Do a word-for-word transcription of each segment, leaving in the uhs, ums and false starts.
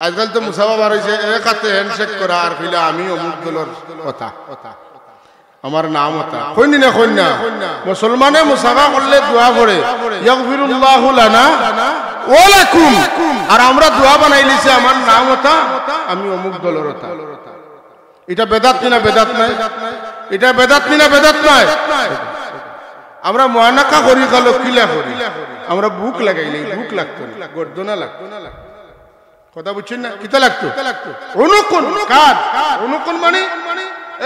আজকাল তো মুসাফা বার অইছে, এক আতে হ্যান্ডশেক করা আর কইলা, "আমি অমুক দলর অতা, আমার নাম অতা।" কইন নি না, কইন না? মুসলমানে মুসাফা করলে দোয়া পড়ে, "ইয়াগফিরুল্লাহু লানা ওয়া লাকুম।" আর আমরা দোয়া বানাইলিছি, "আমার নাম অতা, আমি অমুক দলর অতা।" ইটা বেদাত নি না বেদাত নায়? ইটা বেদাত নি না বেদাত নায়? আমরা মুআনাকা করি, কালো কিলা করি? আমরা বুক লাগাইলে, বুক লাগতো না, গর্দনা লাগতো। কথা বুঝছইন না? কিতা লাগতো? উনুকুন, কাঁধ। উনুকুন মানে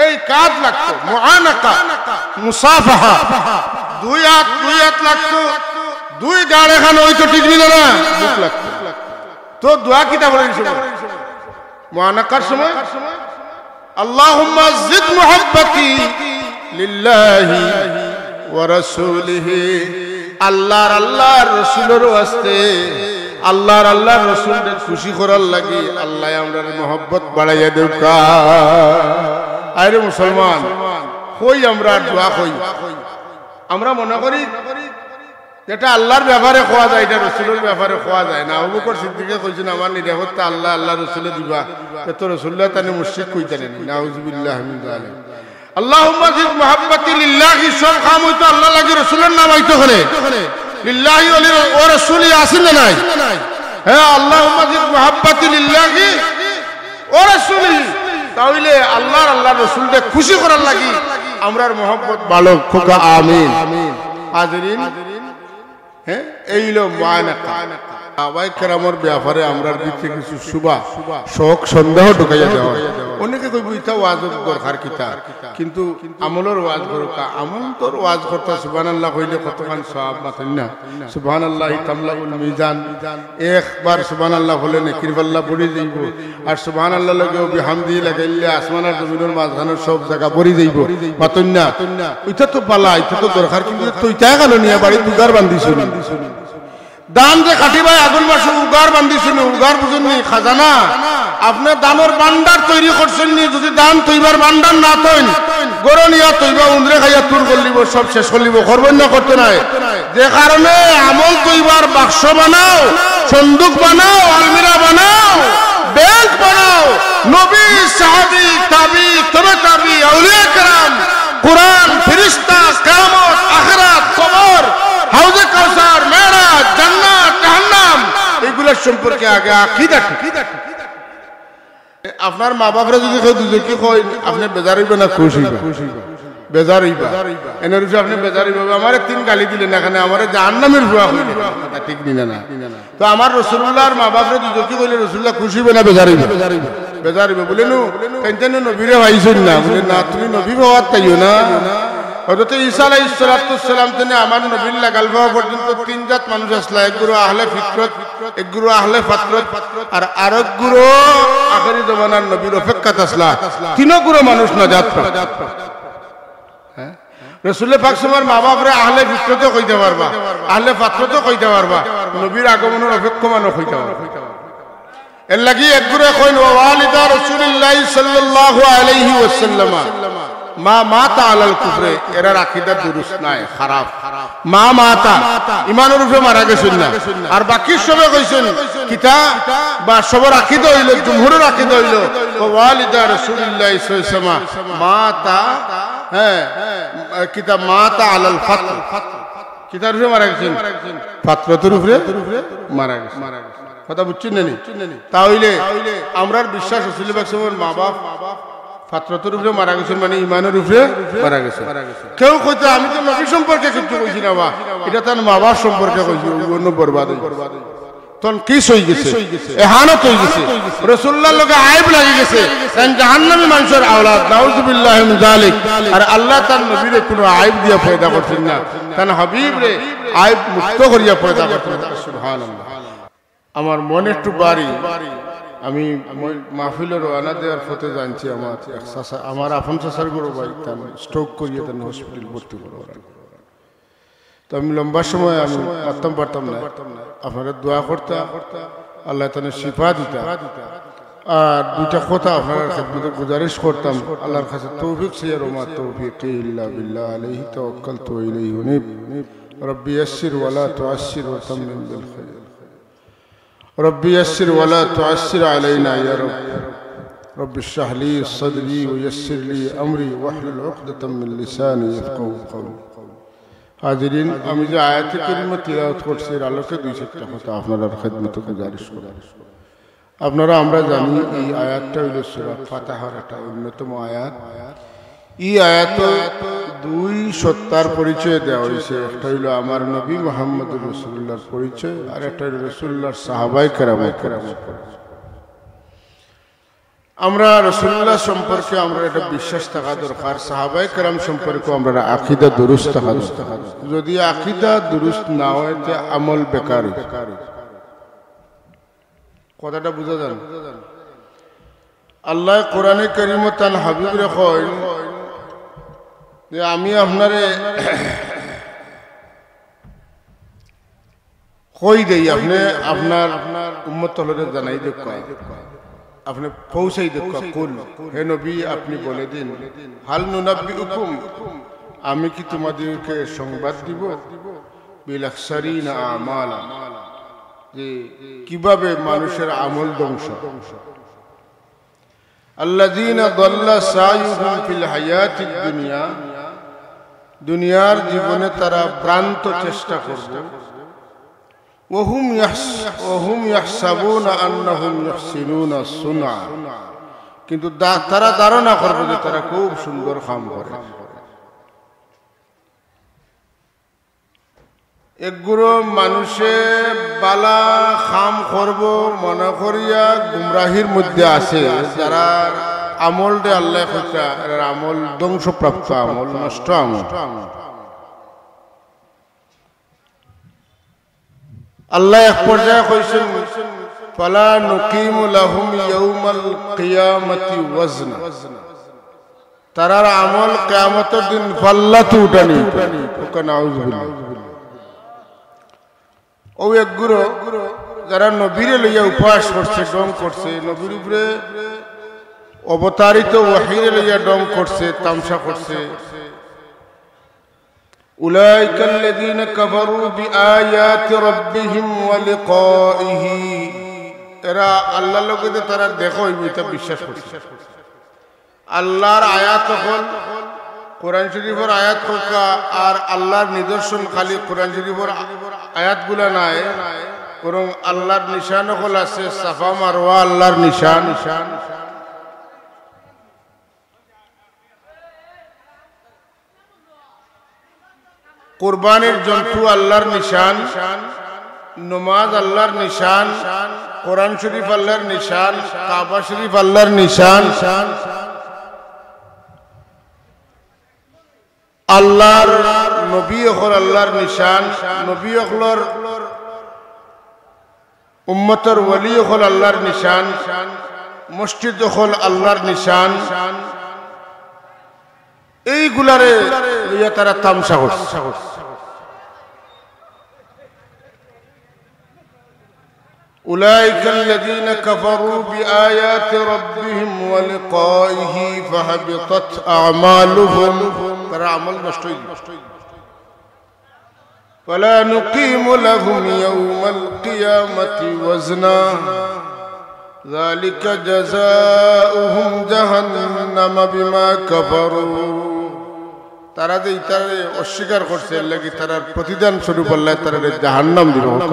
এই কাঁধ লাগতো। মুআনাকা, মুসাফাহা। দুই আত, দুই আত লাগতো। দুই গাড় এখান অইতো, ঠিক নি না? বুক লাগতো। তো দোয়া কিতা পড়ে অইছে? মুআনাকার সময়, "আল্লাহুম্মা জিদ মুহাব্বাতি লিল্লাহি ওয়া রাসূলিহি।" আল্লাহর, আল্লাহর রসুলর ওয়াস্তে, আল্লাহর, আল্লাহর রসুলরে খুশি করার লাগি আল্লায় আমরার মহব্বত বাড়াইয়া দেউক্কা। আরে মুসলমান, কই আমরা দোয়া কই? আমরা মনে করি যেটা আল্লাহর ব্যাপারে কওয়া যায়, ইটা রসুলর ব্যাপারে কওয়া যায় না। আবু বকর সিদ্দিকে কইছইন, "আমার নিরাপত্তা আল্লাহ, আল্লাহর রসুলে দিবা।" এ তো রসুলুল্লাহ তানে মুশরিক কইতা নি। নাউজুবিল্লাহ মিন যালিক। আল্লাহুম্মা জিদ মুহাব্বাতি লিল্লাহি, সব কাম অইতো আল্লাহর লাগি, রসুলর নাম আইতো কেনে? লিল্লাহি ওয়া লি-, ওয়া রাসূলি আছে না নাই? হ্যাঁ, আল্লাহুম্মা জিদ মুহাব্বাতি লিল্লাহি ওয়া রাসূলি। তাইলে আল্লাহর, আল্লাহর রসুলরে খুশি করার লাগি আমরার মহব্বত বাড়উক। কউক্কা আমিন। হাজিরিন, হ্যাঁ, এই অইলো মুআনাকা। সাহাবায়ে কেরামর ব্যাপারে আমরার ভিতরে কিছু শুভা, শক, সন্দেহ ঢুকাইয়া দেওয়া। অনেকে কইবো, "ইতা ওয়াজর দরকার কিতা?" কিন্তু আমলর ওয়াজ করউক্কা, আমলর ওয়াজ করতা সুবহানাল্লাহ কইলে কতখান সওয়াব মাতইন না। সুবহানাল্লাহি তামলাউল মিজান, একবার সুবহানাল্লাহ পড়লে নেকির পাল্লা ভরি যাইবো। আর সুবহানাল্লাহ লগে বিহামদিহি লাগাইলে আসমান আর জমিনর মাঝখানর সব জাগা ভরি যাইবো। মাতইন না? ইটা তো বালা, ইটা তো দরকার, কিন্তু তো ইটায় কেনে নিয়া বাড়িত উগার বান্ধিছইন নি? ধান যে কাটিবায় আগুন মাসো উগার বান্ধিছইন নি, উগার বুঝইন নি, খাজানা। আপনে ধানর ভান্ডার তৈরি করছইন নি, যদি ধান থইবার ভান্ডার না থইন, ঘরো নিয়া থইবা, উন্দরে খাইয়া তুর করিলিবো, সব শেষ করিলিবো, করবো না করতো নায়। যে কারণে আমল থইবার বাক্স বানাও, সন্দুক বানাও, আলমিরা বানাও, ব্যাংক বানাও। নবী, সাহাবী, তাবী, তবে তাবী, আউলিয়া কেরাম, কোরআন, ফিরিস্তা, কিয়ামত, আখিরাত, কবর, হাউজে কাউসার, মেরাজ, জান্নাত, জাহান্নাম, ইগুলার সম্পর্কে আগে আকীদা ঠিক। আপনার মা-বাপরে যদি কেউ দুজখি কইন, আপনে বেজার অইবা না খুশ অইবা? বেজার অইবা। এনর উপরে আপনে বেজার অইবা, "আমারে তিন গালি দিলে না কেনে, আমারে জাহান্নামীর ফুয়া কইলে।" কথা ঠিক নি না? না। তো আমার রসুলুল্লাহর মা-বাপরে দুজখি কইলে রসুলুল্লাহ খুশ অইবা না বেজার অইবা? বেজার অইবা। বুলে, "নু, তাইন তো নবীরে পাইছইন না।" বুলে, "না, তুমি নবী পাওয়ার তাইও না।" হযরত ঈসা আলাইহিস সালাতু ওয়াস সালাম থনে আমার নবীর লাগাল পাওয়া পর্যন্ত তিন জাত মানুষ আছলা, এক গুরু আহলে ফিতরত, এক গুরু আহলে ফাতরত, আর আরক গুরু আখেরি জমানার নবীর অপেক্ষাত আছলা। তিনো গুরু মানুষ নাজাত পাইবা। হ্যাঁ? রসুলে পাক সাল্লাল্লাহু আলাইহি ওয়াসাল্লামর মা-বাপরে আহলে ফিতরতও কইতা পারবা, আহলে ফাতরতও কইতা পারবা, নবীর আগমনর অপেক্ষমানও কইতা পারবা। এরলাগি এক গুরুয়ে কইন, "ওয়া ওয়ালিদা রাসূলিল্লাহি সাল্লাল্লাহু আলাইহি ওয়াসাল্লাম মা মাতা আলাল কুফরে", এরার আকীদা দুরুস্ত নায়, খারাপ। মা মাতা, ইমানর উপরে মারা গেছইন না। আর বাকি সবে কইছইন, কিতা বা সবর আকীদা অইলো, জুমহুরর আকীদা অইলো, "ওয়া ওয়ালিদা রাসূলিল্লাহি সাল্লাল্লাহু আলাইহি ওয়াসাল্লাম মাতা", হ্যাঁ, কিতা মাতা আলাল ফাতর। কিতার উপরে মারা গেছইন? ফাতরতর উপরে মারা গেছইন। কথা বুঝছইন না নি? তাইলে আমরার বিশ্বাস রসুল পাক সাল্লাল্লাহু আলাইহি ওয়াসাল্লামর মা-বাপ ফাতরতর উপরে মারা গেছইন, মানে ইমানর উপরে মারা গেছইন। কেউ কইতা, "আমি তো নবী সম্পর্কে কিচ্ছু কইছি না বা, ইটা তান মা-বাপ সম্পর্কে কইছি", অউ অনো বরবাদ অইগেছে। তনকিস অইগেছে, এহানত অইগেছে, রসুলুল্লাহর লগে আইব লাগিগেছে, তাইন জাহান্নামী মানষর আওলাদ, নাউজুবিল্লাহি মিন যালিক। আর আল্লায় তান নবীরে কুনু আইব দিয়া পয়দা করছইন না, তান হাবিবরে আইব মুক্ত করিয়া পয়দা করছইন। সুবহানাল্লাহ। আমার মন একটু ভারি, আমি ম-, মাহফিলো রওয়ানা দেওয়ার পথে জানছি আমার এক চাচা, আমার আপন চাচার ঘরো ভাই, তান stroke করিয়া তান hospital ভর্তি করা। তো আমি লম্বা সময় আমি মাততাম পারতাম না, আপনারা দোয়া করতা, আল্লায় তানে শিফা দিতা। আর দুইটা কথা আপনারার খেদমতে গুজারিশ করতাম, আল্লাহর কাছে তৌফিক চাইয়ার, ওমা তৌফিকি ইল্লা বিল্লাহ, আলাইহি তাওয়াক্কালতু ওয়া ইলাইহি উনীব। রব্বি ইয়াসসির ওয়া লা তুআসসির ওয়া তাম্মিম বিল খাইর। رب يسر ولا تعسر علينا يا رب. رب اشرح لي صدري ويسر لي أمري واحلل عقدة من لساني يفقهوا قولي. হাজিরিন, আমি যে আয়াতে কারিমা তিলাওয়াত করছি, এর আলোকে দুই চারটা কথা আপনারার খেদমতে গুজারিশ করি। আপনারা, আমরা জানি, এই আয়াতটা হইল সূরা ফাতাহার একটা অন্যতম আয়াত। এই আয়াতে দুই সত্তার পরিচয় দেওয়া হয়েছে। একটা হইল আমার নবী মুহাম্মদুর রাসূলুল্লাহর পরিচয়, আর একটা হইল রাসূলুল্লাহর সাহাবায়ে কেরামের পরিচয়। আমরা রাসূলুল্লাহ সম্পর্কে আমরা একটা বিশ্বাস থাকা দরকার, সাহাবায়ে কেরাম সম্পর্কে আমরা আকীদা দুরুস্ত থাকা দরকার। যদি আকীদা দুরুস্ত না হয়, তে আমল বেকার হইব। কথাটা বুঝা যায়? আল্লাহ কোরআনে কারিমো তান হাবিবরে কইন যে, "আমি আপনারে কই দেই, আপনে আপনার উম্মত অকলরে জানাই দেউক্কা, আপনে পৌঁছাই দেউক্কা।" কুল, হে নবী, আপনি বলে দিন, হাল নুনাব্বিউকুম, আমি কি তোমাদেরকে সংবাদ দিব, বিল আখসারিনা আমালা, যে কিভাবে মানুষের আমল ধ্বংস। আল্লাযীনা দাল্লা সাইয়ুহুম ফিল হায়াতিদ দুনিয়া, দুনিয়ার জীবনে তারা ভ্রান্ত চেষ্টা করবে। ওয়া হুম ইয়াহস-, ওয়া হুম ইয়াহসাবুনা আন্নাহুম ইউহসিনুনা সুনআ, কিন্তু দা-, তারা ধারণা করবে যে তারা খুব সুন্দর কাম করে। একগুলো মানুষে বালা কাম করব মনে করিয়া গুমরাহির মধ্যে আছে, যারা আমলরে আল্লাহ কইতা, এরার আমল ধ্বংসপ্রাপ্ত আমল, নষ্ট আমল। আল্লাহ এক পর্যায়ে কইছেন, "ফালা নুকিমু লাহুম ইয়াউমাল কিয়ামাতি ওয়াজনা।" তারার আমল কিয়ামতর দিন পাল্লাত উঠানি। ওকে নাউজুবিল্লাহ। ও একগুলো যারা নবীরে লইয়া উপহাস করছে, ঢং করছে, নবীর উপরে অবতারিত ওহীরে লইয়া ঢং করছে, তামশা করছে। উলাইকাল্লাযীনা কাফারু বিআয়াতি রাব্বিহিম ওয়া লিকাইহি। এরা আল্লাহর লগে যে তারার দেখা অইবো, ইতা বিশ্বাস করছে। আল্লাহর আয়াত অকল, কোরআন শরীফর আয়াত অকল আর আল্লাহর নিদর্শন খালি কোরআন শরীফর আয়াতগুলা নায়, বরং আল্লাহর নিশান অকল আছে, সাফা মারওয়া আল্লাহর নিশান। কুরবানির জন্তু আল্লাহর নিশান, নমাজ আল্লাহর নিশান, কোরআন শরীফ আল্লাহর নিশান, কাবা শরীফ আল্লাহর নিশান, আল্লাহর নবী অকল আল্লাহর নিশান, নবী অকলর উম্মতর ওলি অকল আল্লাহর নিশান, মসজিদ অকল আল্লাহর নিশান। এইগুলারে লইয়া তারা তামশা করছে। উলাইকাল্লাযীনা কাফারু বিআয়াতি রাব্বিহিম ওয়া লিকাইহি ফাহাবিতাত আমালুহুম। তারার আমল নষ্ট অই গেছে। فلا نقيم لهم يوم القيامة وزنا ذلك جزاؤهم جهنم بما كفروا। তারা যে ইতারে অস্বীকার করছে, এর লাগি তারার প্রতিদান স্বরূপ আল্লাহ তারারে জাহান্নাম দিবা।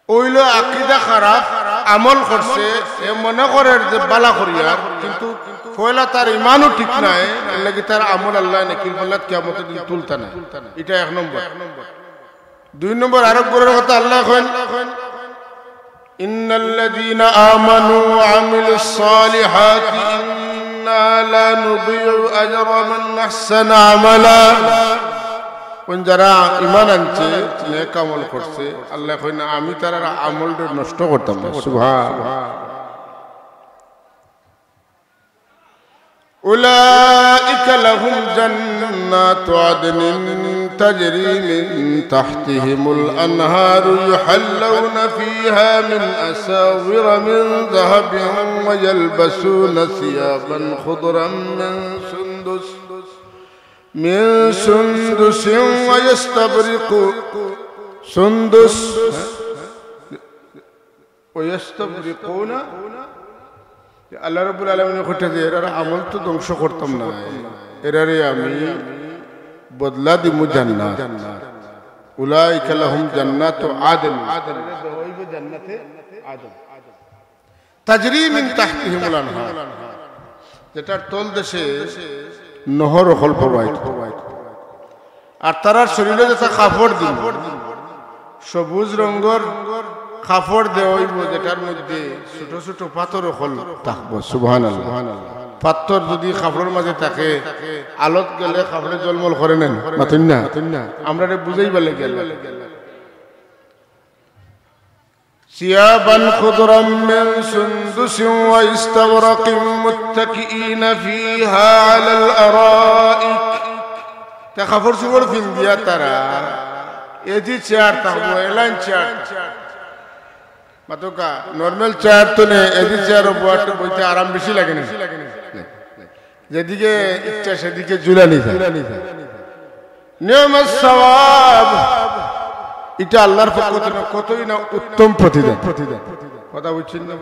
অইলো আকিদা খারাপ, আমল করছে, এ মনে করের যে বালা করিয়ার, কিন্তু পয়লা তার ইমানও ঠিক নাই, এর লাগি তার আমল আল্লাহ নেকির পাল্লাত কিয়ামতর দিন তুলতা নায়। ইটা এক নম্বর। দুই নম্বর, আরক গুরুর কথা আল্লাহ কইন, إن الذين آمنوا وعملوا الصالحات إنا لا نضيع أجر من أحسن عملا। কোন যারা ঈমান আনছে, নেক আমল করছে, আল্লাহ কইন, "আমি তারার আমলটা নষ্ট করতাম না।" সুবহান। أولئك لهم جنات عدن تجري من تحتهم الأنهار يحلون فيها من أساور من ذهب ويلبسون ثيابا خضرا من سندس من سندس ويستبرق সুন্দুস, ওয়াস্তাবরিকুনা, যে আল্লাহ রাব্বুল আলামিন কইতা যে এরার আমল তো ধ্বংস করতাম না, এরারে আমি বদলা দিমু জান্নাত। উলাইকা লাহুম জান্নাতু আদন, এরারে দেওয়া অইবো জান্নাতে আদন। তাজরি মিন তাহতিহিমুল আনহার, যেটার তলদেশে নহর অকল প্রবাহিত। আর তারার শরীরো যেটা কাপড় দিমু, সবুজ রঙর কাপড় দেওয়া অইবো, যেটার মধ্যে ছোট ছোট পাথর অকল থাকবো। সুবহানাল্লাহ। পাথর যদি কাপড়র মাঝে থাকে, আলোত গেলে কাপড়ে জলমল করে না নি? মাতইন না? আমরারে বুঝাইবার লাগি। ثيابا خضرا من سندس واستبرق متكئين فيها على الأرائك। তে কাপড় চোপড় পিন্দিয়া তারা এজি চেয়ার থাকবো, এলাইন চেয়ার। মাতউক্কা, নরমাল চেয়ার তো নে, এজি চেয়ার বইতে আরাম বেশি লাগে না? যেদিকে ইচ্ছা সেদিকে ঝুলানি যায়। নিয়ামাস সওয়াব, ইটা আল্লাহর পক্ষ থাকি কতই না উত্তম প্রতিদান। কথা বুঝছইন না?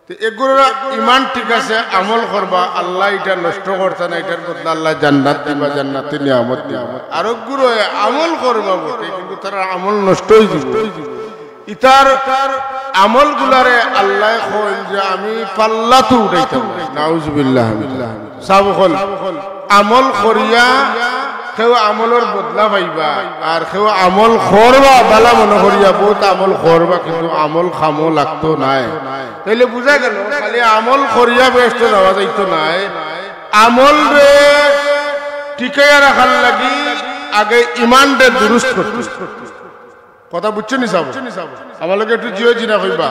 তে এগুলোরা ইমান ঠিক আছে, আমল করবা, আল্লায় ইটা নষ্ট করতা না, ইটার বদলা আল্লায় জান্নাত দিবা, জান্নাতি নিয়ামত দিবা। আর ওগুলো আমল করবা বটে, কিন্তু তারার আমল নষ্ট অইযিবো। ইতার আমলগুলারে আল্লায় কইন যে আমি পাল্লাত উঠাইতাম না। নাউজুবিল্লাহ। সাব অকল, আমল করিয়া কেউ আমলর বদলা পাইবা, আর কেউ আমল করবা, বালা মনে করিয়া বউত আমল করবা, কিন্তু আমল কামো লাগতো নায়। তাইলে বুঝা গেল, খালি আমল করিয়া বেহেস্তো যাওয়া যাইতো নায়। আমলরে টিকাইয়া রাখার লাগি আগে ইমানরে দুরুস্ত করতে। কথা বুঝছইন নি সাব? আমার লগে একটু জি অয় জি না কইবা।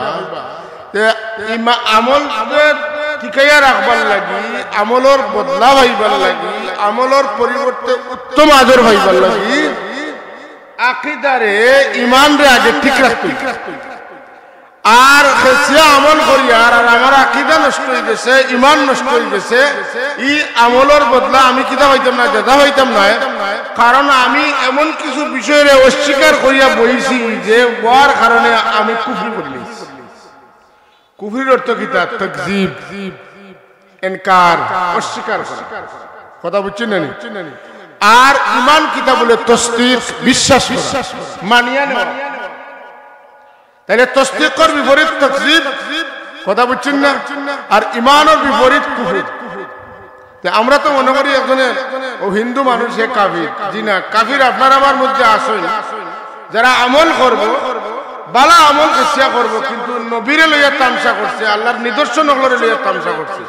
তে ইমা-, আমলরে টিকাইয়া রাখবার লাগি, আমলর বদলা পাইবার লাগি, আমলর পরিবর্তে উত্তম আজর পাইবার লাগি আকিদারে, ইমানরে আগে ঠিক রাখতে অইবো। আর খেসিয়া আমল করিয়ার, আর আমার আকিদা নষ্ট অইগেছে, ইমান নষ্ট অইগেছে, ই আমলর বদলা আমি কিতা পাইতাম না, জাযা পাইতাম না। কারণ আমি এমন কিছু বিষয়রে অস্বীকার করিয়া বইছি যে ওয়ার কারণে আমি কুফরি করিলিছি। কুফরির অর্থ কিতা? তাকযীব, ইনকার, অস্বীকার করা। কথা বুঝছইন না নি? আর ইমান কিতা বলে? তসদিক, বিশ্বাস করা, মানিয়া নেওয়া। তাইলে তসদিকর বিপরীত তাকযীব, কথা বুঝছইন না? আর ইমানর বিপরীত কুফরি। তে আমরা তো মনে করি একজনে, ও হিন্দু মানুষ, হে কাফির। জি না, কাফির আপনার আমার মধ্যে আছইন। যারা আমল করবো, বালা আমল খেসিয়া করবো, কিন্তু নবীরে লইয়া তামশা করছে, আল্লাহর নিদর্শন অকলরে লইয়া তামশা করছে।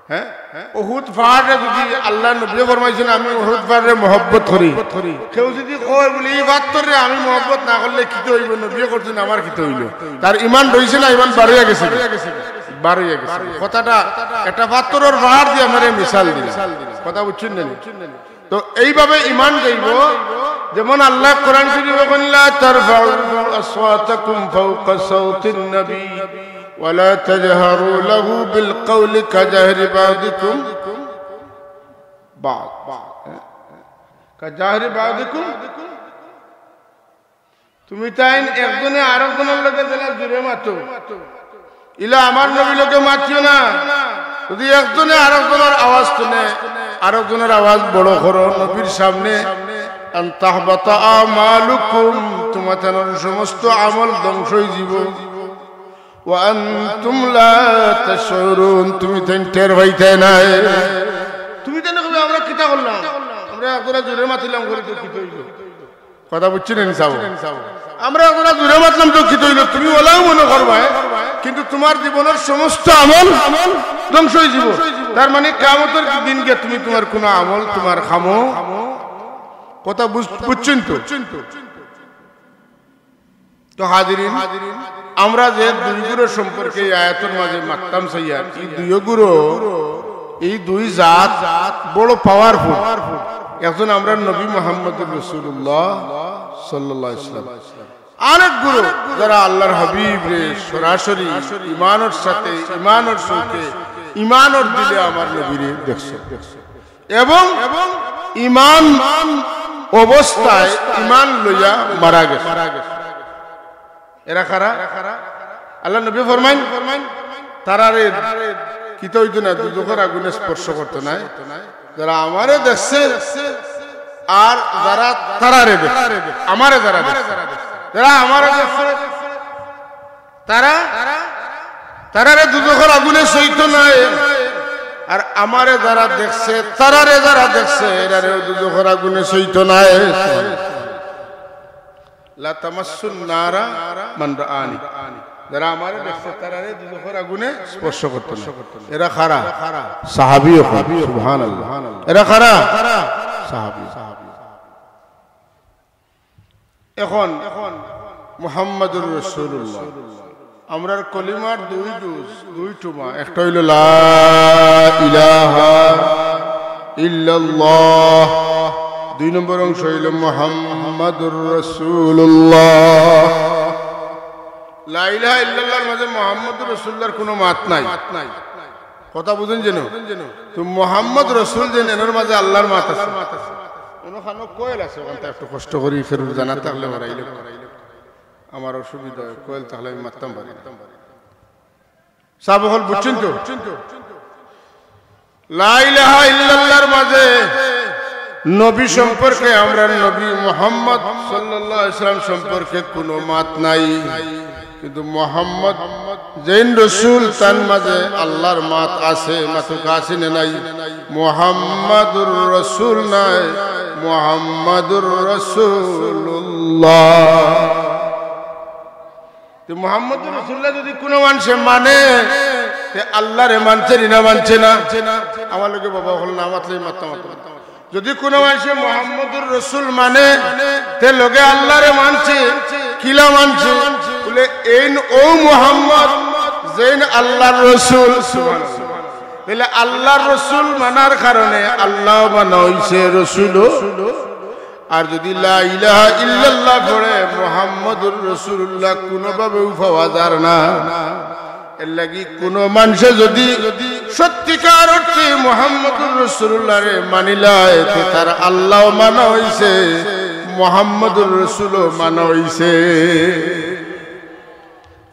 হ্যাঁ? উহুদ পাহাড়রে যদি আল্লাহর নবীয়ে ফরমাইছইন, "আমি উহুদ পাহাড়রে মহব্বত করি।" কেউ যদি কয় বলে, "ই পাথররে আমি মহব্বত না করলে কিতা অইবো? নবীয়ে করছইন, আমার কিতা অইলো?" তার ইমান রইছে না, ইমান বারইয়া গেছে? বারইয়া গেছে। কথাটা একটা পাথরর পাহাড় দি আপনারে মিসাল দিলাম। কথা বুঝছইন না নি? তো এইভাবে ইমান যাইবো, যেমন আল্লায় কোরআন শরীফো কইন, "লা তারফাউ আসওয়াতাকুম ফাওকা সাওতিন নবী ওয়া লা তাজহারু লাহু বিল কাওলি কাজাহরি বাদিকুম বাদ।" কাজাহরি বাদিকুম। তুমি তাইন একজনে আরকজনর লগে যেলা জুরে মাতো, ইলা আমার নবীর লগে মাতিও না। যদি একজনে আরকজনর আওয়াজ হুনে, আরকজনর আওয়াজ বড় করো নবীর সামনে, আন তাহবাতা আমালুকুম, তুমার তানর সমস্ত আমল ধ্বংস অইযিবো। ওয়া আনতুম লা তাশউরুন, তুমি তাইন টের পাইতায় নায়। তুমি তাইন কইবায়, "আমরা কিতা করলাম? আমরা একজরা জুরে মাতিলাম করি তো কিতা অইলো?" কথা বুঝছইন নি সাব? আমরা একজরা জুরে মাতলাম তো কিতা অইলো? তুমি অলাউ মনো করবায়, কিন্তু তুমার জীবনর সমস্ত আমল ধ্বংস অইযিবো। তার মানে কিয়ামতর দিন গিয়া তুমি তুমার কুনু আমল, তুমার কামো, কথা বুঝ-, বুঝছইন তো? তো হাজিরিন, আমরা যে দুইগুরর সম্পর্কে এই আয়াতর মাঝে মাততাম চাইয়ার, ই দুইগুরো, ই দুই জাত বড় powerful। একজন আমরার নবী মুহাম্মদুর রাসূলুল্লাহ সাল্লাল্লাহু আলাইহি ওয়াসাল্লাম, আরেক গুরু যারা আল্লাহর হাবিবরে সরাসরি ইমানর সাথে, ইমানর চউখে, ইমানর দিলে আমার নবীরে দেখছে। এবং ইমান অবস্থায় ইমান লইয়া মারা গেছে। এরা কারা? আল্লার নবী ফরমাইন, তারারে কিতা অইতো না, দুজখর আগুনে স্পর্শ করতো নায়। যারা আমারে দেখছে আর যারা তারারে দেখছে, আমারে যারা দেখছে, যারা আমারে দেখছে, তারা, তারারে দুজখর আগুনে ছইতো নায়। আর আমারে যারা দেখছে, তারারে যারা দেখছে, এরারেও দুজখর আগুনে ছইতো নায়। লা তামাসসুন নারা মান রাআনি। যারা আমারে দেখছে, তারারে দুজখর আগুনে স্পর্শ করতো না। এরা কারা? সাহাবী অকল। সুবহানাল্লাহ। এরা কারা? সাহাবী। এখন মুহাম্মাদুর রাসূলুল্লাহ। আমরার কলিমার দুই জুজ, দুই টুমা। একটা অইলো লা ইলাহা ইল্লাল্লাহ, দুই নম্বর অংশ অইলো মুহাম্মাদুর রাসূলুল্লাহ। লা ইলাহা ইল্লাল্লাহর মাঝে মুহাম্মাদুর রাসূলুল্লাহর কুনু মাত নাই। কথা বুঝইন যেন? তো মুহাম্মদ রসুল যেন, এনর মাঝে আল্লার মাত আছে। অনো খানো কয়েল আছে, অখানটা একটু কষ্ট করি ফেরত জানা থাকলে বাড়াইলে আমার অসুবিধা অয়, কয়েল থাকলে আমি মাততাম পারি না। সাব অকল বুঝছইন তো? লা ইলাহা ইল্লাল্লাহর মাঝে নবী সম্পর্কে, আমরার নবী মুহাম্মদ সাল্লাল্লাহু আলাইহি ওয়াসাল্লাম সম্পর্কে কুনু মাত নাই, কিন্তু মুহাম্মদ যেইন রসুল, তান মাঝে আল্লার মাত আছে। মাতুক্কা আছে নে নাই? মুহাম্মাদুর রসুল নায়, মুহাম্মাদুর রসুলুল্লাহ। তে মুহাম্মাদুর রসুলুল্লাহ যুদি কুনু মানষে মানে, তে আল্লারে মানছে নি না মানছে না? আমার লগে বাবা অকল না মাতলে মাততাম পারতাম। যুদি কুনু মানষে মুহাম্মাদুর রসুল মানে, তে লগে আল্লারে মানছে। কিলা মানছে? বুলে, এইন অউ মুহাম্মদ, যেইন আল্লার রসুল। সুবহানাল্লাহ। তাইলে আল্লার রসুল মানার কারণে আল্লাও মানা অইছে, রসুলও। আর যুদি লা ইলাহা ইল্লাল্লাহ পড়ে, মুহাম্মাদুর রসুলুল্লাহ কুনুভাবেউ পাওয়া যার না। এরলাগি কুনু মানষে যুদি সত্যিকার অর্থে মুহাম্মাদুর রসুলুল্লাহরে মানিলায়, তে তার আল্লাও মানা অইছে, মুহাম্মাদুর রসুলও মানা অইছে।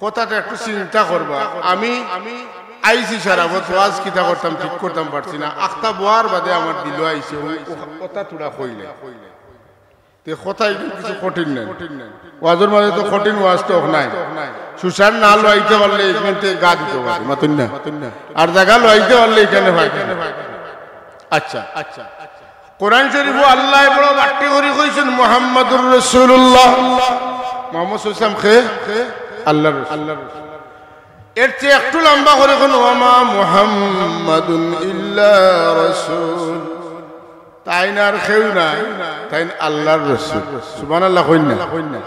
কথাটা একটু চিন্তা করবা। আমি আইছি সারা বছর, ওয়াজ কিতা করতাম ঠিক করতাম পারছি না। আখতা বওয়ার বাদে আমার দিলো আইছে, ও, ও, কথা থুড়া কইলে। তে কথা ইখান কিছু কঠিন নায়। ওয়াজর মাঝে তো কঠিন ওয়াজ তো নাই। সুসার না লওয়াইতে পারলে ইখানতে গা দিতে পারে, মাতুন না। আর জাগা লওয়াইতে পারলে ইখানে হয়। আচ্ছা, আচ্ছা। কোরআন শরীফো আল্লায় বড় বাট্টি করি কইছইন, মুহাম্মাদুর রাসূলুল্লাহ। মুহাম্মদ সাল্লাল্লাহু আলাইহি ওয়াসাল্লাম কে? আল্লার রাসূল। এর চেয়ে একটু লম্বা করি কইন, ওয়া মা মুহাম্মাদুন ইল্লা রাসূল। তাইন আর কেউ নায়, তাইন আল্লার রাসূল। সুবহানাল্লাহ কইন না।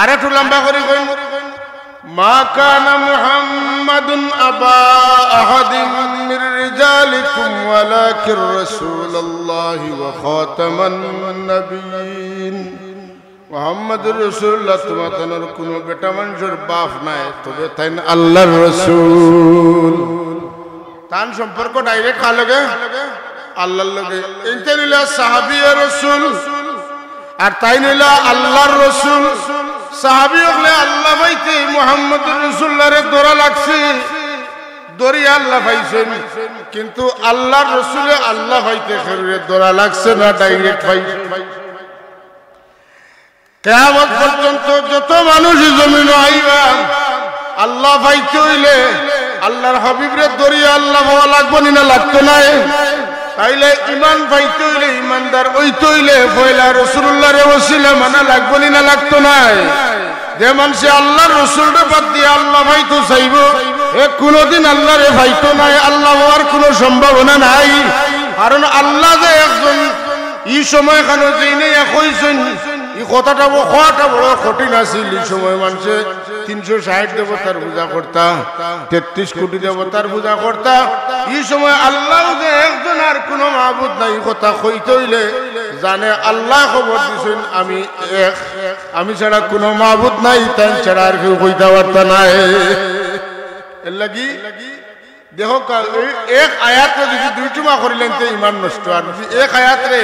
আর একটু লম্বা করি কইন, মা কানা মুহাম্মাদুন আবা আহাদিম মির রিজালিকুম ওয়ালাকির রাসূলুল্লাহি ওয়া খাতামান নাবিয়্যিন। মুহাম্মাদুর রাসূলুল্লাহ তুমাতানর কুনু বেটা মানষর বাপ নায়, তবে তাইন আল্লার রাসূল। তান সম্পর্ক direct কার লগে? আল্লার লগে। এইন তাইন অইলা সাহাবিয়ে রসুল, আর তাইন অইলা আল্লার রসুল। সাহাবি অকলে আল্লা পাইতে মুহাম্মাদুর রাসূলুল্লাহরে ধরা লাগছে, ধরিয়া আল্লা পাইছইন, কিন্তু আল্লার রসুলে আল্লা পাইতে কেউরে ধরা লাগছে না, direct পাইছইন। কিয়ামত পর্যন্ত যত মানুষ জমিনো আইবা, আল্লা পাইতে অইলে আল্লার হাবিবরে ধরিয়া আল্লা পাওয়া লাগবো নি না লাগতো নায়? তাইলে ইমান পাইতে অইলে, ইমানদার অইতে অইলে পয়লা রসুলুল্লাহরে ওসিলা মানা লাগবো নি না লাগতো নায়? যে মানষে আল্লার রসুলরে বাদ দিয়া আল্লা পাইতো চাইবো, হে কুনুদিন আল্লারে পাইতো নায়, আল্লা পাওয়ার কুনু সম্ভাবনা নাই। কারণ আল্লা যে একজন, ই সময়খানো যেইন ইয়া কইছইন, ই কথাটা ব-, কওয়াটা বড় কঠিন আছিল। ই সময় মানষে তিনশো ষাইট দেবতার পূজা করতা, তেত্রিশ কোটি দেবতার পূজা করতা। ই সময় আল্লাও যে একজন, আর কুনু মাবুদ নাই, ই কথা কইতে অইলে জানে আল্লায় খবর দিছইন, আমি এক, আমি ছাড়া কুনু মাবুদ নাই, তাইন ছাড়া আর কেউ কইতা পারতা নায়। এরলাগি দেখো কা-, এই এক আয়াতরে যদি দুই টুমা করিলাইন তে ইমান নষ্ট, আর যদি এক আয়াতরে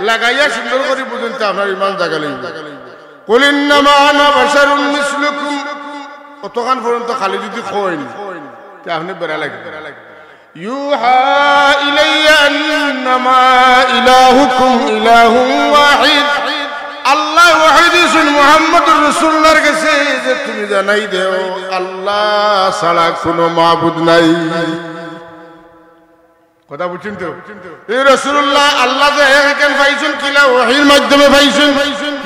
লাগাইয়া সুন্দর করি বুঝইন তে আপনার ইমান জাগা লইব। قل إنما أنا بشر مثلكم। অতখান পর্যন্ত খালি যদি কইন, তে আপনি বেড়া লাগবে। يوحى إلي أنما إلهكم إله واحد। আল্লায় ওহী দিছইন মুহাম্মদুর রাসূলুল্লাহর গেছে যে তুমি জানাই দেও, আল্লাহ ছাড়া কুনু মাবুদ নাই। কথা বুঝছইন তো? এই রাসূলুল্লাহ আল্লাহ যে এক, এখান পাইছইন কিলা? ওহীর মাধ্যমে পাইছইন।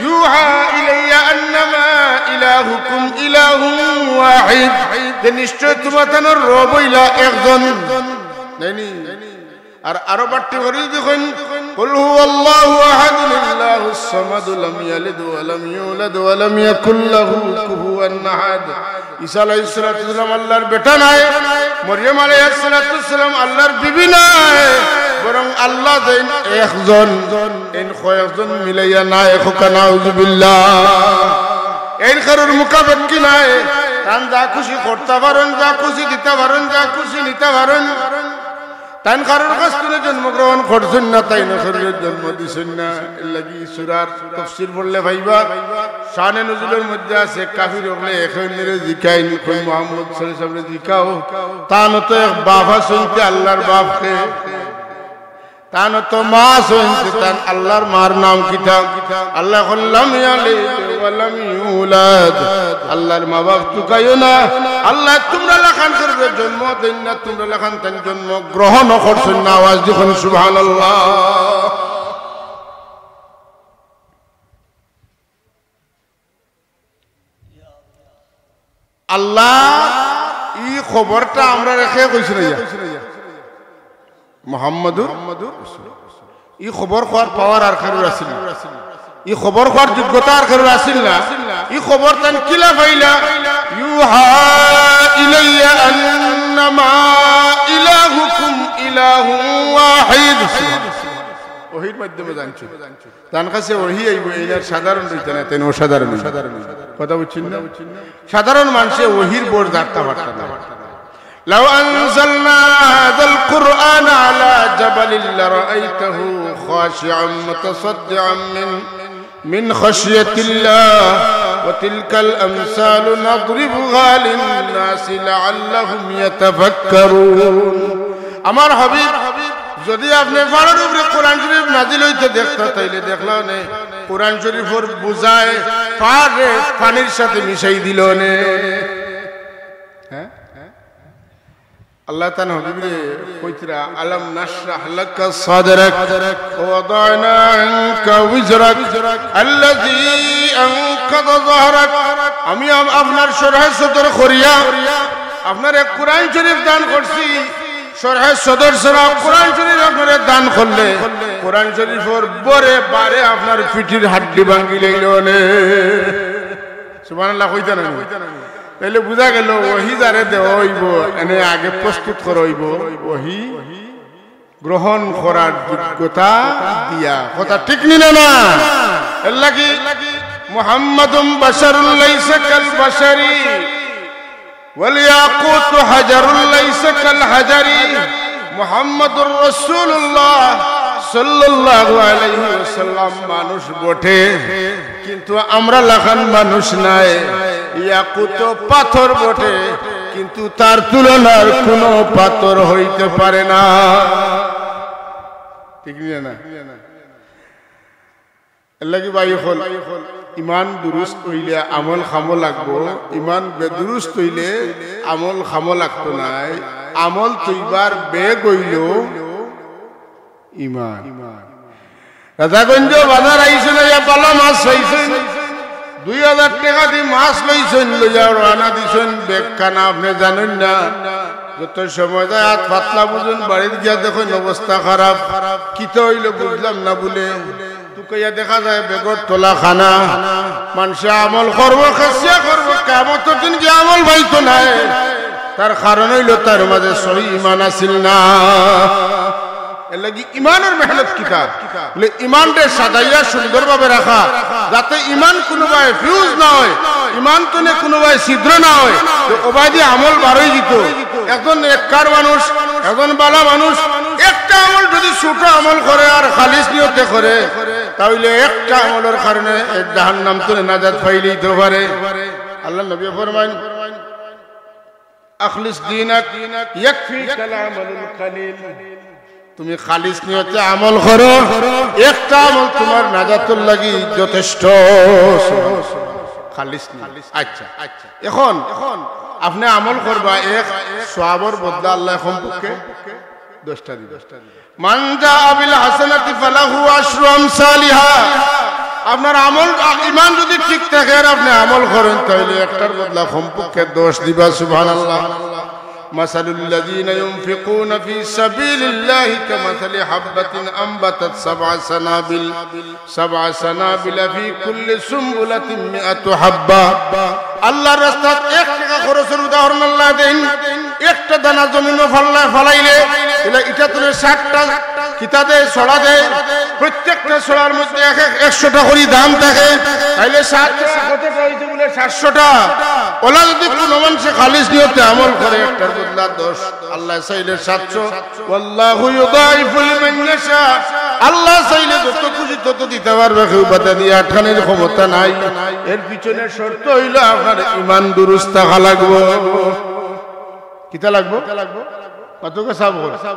يوحى إلي أنما إلهكم إله واحد। যে নিশ্চয় তুমাতানর রব অইলা একজন। নাইনি? আর আরো বাট্টি করি যদি কইন, قل هو الله أحد الله الصمد لم يلد ولم يولد ولم يكن له كفوا أحد। ঈসা আলাইহিস সালাতু ওয়াস সালাম আল্লাহর বেটা নায়, মরিয়ম আলাইহিস সালাতু ওয়াস সালাম আল্লাহর বিবি নায়, বরং আল্লাহ যেইন একজন, এইন কয়েকজন মিলাইয়া নায়, কউক্কা নাউজুবিল্লাহ। এইন কারোর মুখাপেক্ষী নায়, তান যা খুশি করতা পারইন, যা খুশি দিতা পারইন, যা খুশি নিতা পারইন। তাইন কারোর কাছ থনে জন্মগ্রহণ করছইন না, তাইন কারোর জন্ম দিছইন না। এর লাগি সূরার তফসির পড়লে পাইবা, শানে নুজুলর মধ্যে আছে, কাফির অকলে একে অন্যরে জিকাইন, কইন মুহাম্মদ সাল্লাল্লাহু আলাইহি ওয়াসাল্লামরে জিকাও, তানও তো এক বাপ আছইন, তে আল্লাহর বাপ কে? তানও তো মা আছইন, তে তান আল্লাহর মার নাম কিতা? আল্লায় কইলা, لم يلد ولم يولد। আল্লাহর মা বাপ তুকাইও না। আল্লায় তুমরা লাখান কারোরে জন্ম দেইন না, তুমরা লাখান তাইন জন্ম গ্রহণও করছইন না। আওয়াজ দি কইন সুবহানাল্লাহ। আল্লাহ, ই খবরটা আমরারে কে কইছইন ইয়া? মুহাম্মাদুর রাসূল। ই খবর কওয়ার power আর কারোর আছিল না। ই খবর কওয়ার যোগ্যতা আর কারোর আছিল না। ই খবর তাইন কিলা পাইলা? يوحى إلي أنما إلهكم إله واحد। ওহীর মাধ্যমে জানছইন। তান কাছে ওহী আইবো, এইন আর সাধারণ অইতা নায়, তাইন অসাধারণ অইবো। কথা বুঝছইন না? সাধারণ মানষে ওহীর বর জানতা পারতা নায়। لو أنزلنا هذا القرآن على جبل لرأيته خاشعا متصدعا من، من خشية الله وتلك الأمثال نضربها للناس لعلهم يتفكرون। আমার হাবিব, যদি আপনে পাড়র উপরে কোরআন শরীফ নাজিল অইতে দেখতা, তাইলে দেখলা অনে কোরআন শরীফর বুঝায় পাড়রে পানির সাথে মিশাই দিল অনে। হ্যাঁ? আল্লাহ তাআলা হাবিবরে কইতরা, ألم نشرح لك صدرك ووضعنا عنك وزرك الذي أنقض ظهرك। আমি আপ-, আপনার শরহে সদর করিয়া আপনারে কোরআন শরীফ দান করছি। শরহে সদর ছাড়া কোরআন শরীফ আপনারে দান করলে কোরআন শরীফর বরে বারে আপনার পিঠির হাড্ডি ভাঙ্গি লাইল অনে। সুবহানাল্লাহ কইতা না? তাইলে বুঝা গেল, ওহী যারে দেওয়া অইবো, এনে আগে প্রস্তুত করা অইবো, ওহী গ্রহণ করার যোগ্যতা দিয়া। কথা ঠিক নি না, না? এর লাগি, محمد بشر ليس كالبشر والياقوت حجر ليس كالحجر। মুহাম্মাদুর রাসূলুল্লাহ সাল্লাল্লাহু আলাইহি ওয়াসাল্লাম মানুষ বটে, কিন্তু আমরা লাখান মানুষ নায়। ইয়াকুত পাথর বটে, কিন্তু তার তুলনার কোনো পাথর হইতে পারে না। ঠিক না? এর লাগি ভাই অকল, ইমান দুরুস্ত অইলে আমল খামো লাগবো, ইমান বেদুরুস্ত অইলে আমল খামো লাগতো নায়। আমল তৈবার বেগ অইলো ইমান। রাজাগঞ্জ বাজার আইছইন, আইয়া ভালা মাছ পাইছইন, দুই হাজার টেকা দি মাছ লইছইন, লইয়া রওয়ানা দিছইন, বেগ খানা আপনে জানইন না। যত সময় যায় আত পাতলা বুঝইন, বাড়িত গিয়া দেখইন অবস্থা খারাপ, কিতা অইলো বুঝলাম না বুলে। তুকাইয়া দেখা যায় বেগর তলা খানা। মানষে আমল করবো, খাসিয়া করবো, কিয়ামতর দিন গিয়া আমল পাইতো নায়। তার কারণ অইলো তার মাঝে সহি ইমান আছিল না। এর লাগি ইমানর মেহনত কিতা? বুলে ইমানরে সাজাইয়া সুন্দরভাবে রাখা, যাতে ইমান কুনুবায় fuse না অয়, ইমান তনে কুনুবায় ছিদ্র না অয়, তে অবায়দি আমল বারই যিতো। একজন নেককার মানুষ, একজন বালা মানুষ, একটা আমল যদি ছোট আমল করে আর খালিস নিয়তে করে, তাইলে একটা আমলর কারণে জাহান্নাম তনে নাজাত পাইলিতো পারে। আল্লার নবী ফরমাইন, "আখলিস দীনাক ইয়াকফিকাল আমালুল কালিল।" তুমি খালিস নিয়তে আমল করো, একটা আমল তুমার নাজাতর লাগি যথেষ্ট। খালিস নিয়ত। আচ্ছা, আচ্ছা। এখন আপনে আমল করবা এক সওয়াবর বদলা আল্লায় কমপক্ষে দশটা দিবা। মান জাআ বিল হাসানাতি ফালাহু আশরু আমসালিহা। আপনার আমল, ইমান যদি ঠিক থাকে আর আপনে আমল করেন, তাইলে একটার বদলা কমপক্ষে দশ দিবা। সুবহানাল্লাহ। মাসালুল্লাযীনা ইউনফিকুনা ফী সাবিলিল্লাহি কামাসালি হাব্বাতিন আম্বাতাত সাবআ সানাবিল, সাবআ সানাবিলা ফী কুল্লি সুমবুলাতিন মিআতু হাব্বা। আল্লার রাস্তাত এক টেকা খরচর উদাহরণ আল্লায় দেইন। একটা দানা জমিনো ফালাইলে, ইটা তনে ষাটটা কিতা দেয়, ছড়া দেয়। প্রত্যেকটা ছড়ার মধ্যে এক এক একশোটা করি দানা থাকে। তাইলে সাত ছয় কতটা অইছে বুলে? সাতশোটা। অলা যদি কুনু মানষে খালিস নিয়তে আমল করে, একটার বদলা দশ, আল্লায় চাইলে সাতশো। ওয়াল্লাহু ইউদাইফু লিমান ইয়াশা। আল্লায় চাইলে যত খুশি তত দিতা পারবা, কেউ বাধা দিয়া আটকানির ক্ষমতা নাই। এর পিছনে শর্ত অইলো আপনার ইমান দুরুস্ত থাকা লাগবো। কিতা লাগবো? মাতউক্কা সাব অকল।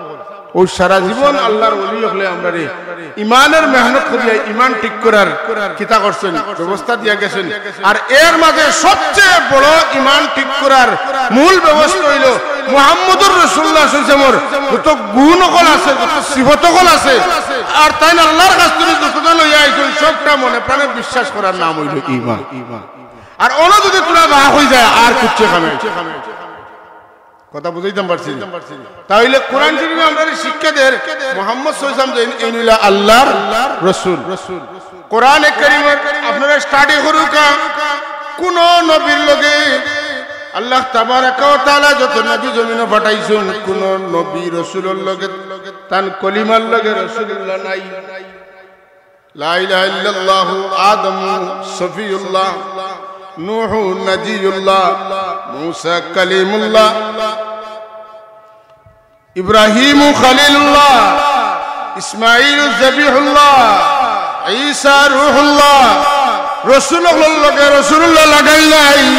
অউ সারা জীবন আল্লার ওলি অকলে আমরারে ইমানর মেহনত করিয়া ইমান ঠিক করার কিতা করছইন, ব্যবস্থা দিয়া গেছইন। আর এর মাঝে সবচেয়ে বড় ইমান ঠিক করার মূল ব্যবস্থা অইলো মুহাম্মদুর রাসূলুল্লাহ সাল্লাল্লাহু আলাইহি ওয়াসাল্লামর যত গুণ অকল আছে, যত সিফত অকল আছে, আর তাইন আল্লার কাছ তনে যততা লইয়া আইছইন, সবটা মনে প্রাণে বিশ্বাস করার নাম অইলো ইমান। আর অনো যদি থুড়া বাঁক অইযায়, আর কিচ্ছু কামে কথা বুঝাইতাম পারছি নি? তাইলে কোরআন শরীফে আমরারে শিক্ষা দের, মুহাম্মদ সাল্লাল্লাহু আলাইহি ওয়াসাল্লাম যেইন, এইন অইলা আল্লার রসুল। কোরআনে কারীম আপনারা study করউক্কা, কুনু নবীর লগে আল্লাহ তাবারাকা ওয়া তাআলা যত নবী জমিনো পাঠাইছইন, কুনু নবী রসুলর লগে তান কলিমার লগে রসুলুল্লাহ নাই। লা ইলাহা ইল্লাল্লাহু আদমু সফিউল্লাহ, নূহু নাজিউল্লাহ, মূসা কালিমুল্লাহ, ইব্রাহিমু খলিলুল্লাহ, ইসমাইলু জবিহুল্লাহ, ঈসা রুহুল্লাহ। রসুল অকলর লগে রসুলুল্লাহ লাগাইল নাই।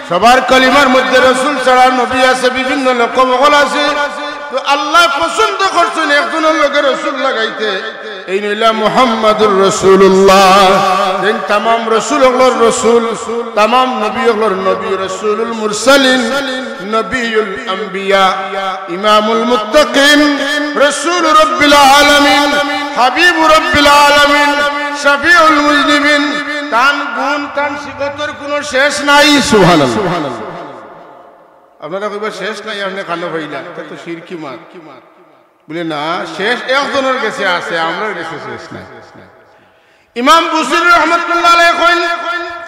সবার কলিমার মধ্যে রসুল ছাড়া নবী আছে, বিভিন্ন লকব অকল আছে। তো আল্লায় পছন্দ করছইন একজনর লগে রসুল লাগাইতে, এইন অইলা মুহাম্মাদুর রাসূলুল্লাহ। যেইন তামাম রসুল অকলর রসুল, তামাম নবী অকলর নবী, রসুলুল মুরসালিন, নবিয়ুল আম্বিয়া, ইমামুল মুত্তাকিন, রসুল রব্বিল আলামিন, হাবিব রব্বিল আলামিন, শফিউল মুজনিবিন। তান গুণ, তান সিফতর কুনু শেষ নাই। সুবহানাল্লাহ। আপনারা কইবা, "শেষ নাই, আপনে কানো পাইলা?" ইটা তো শিরকি মাত। বুলে, "না, শেষ একজনর গেছে আছে, আমরার গেছে শেষ নাই।" ইমাম বুসিরি রহমতুল্লাহ আলাইহি কইন,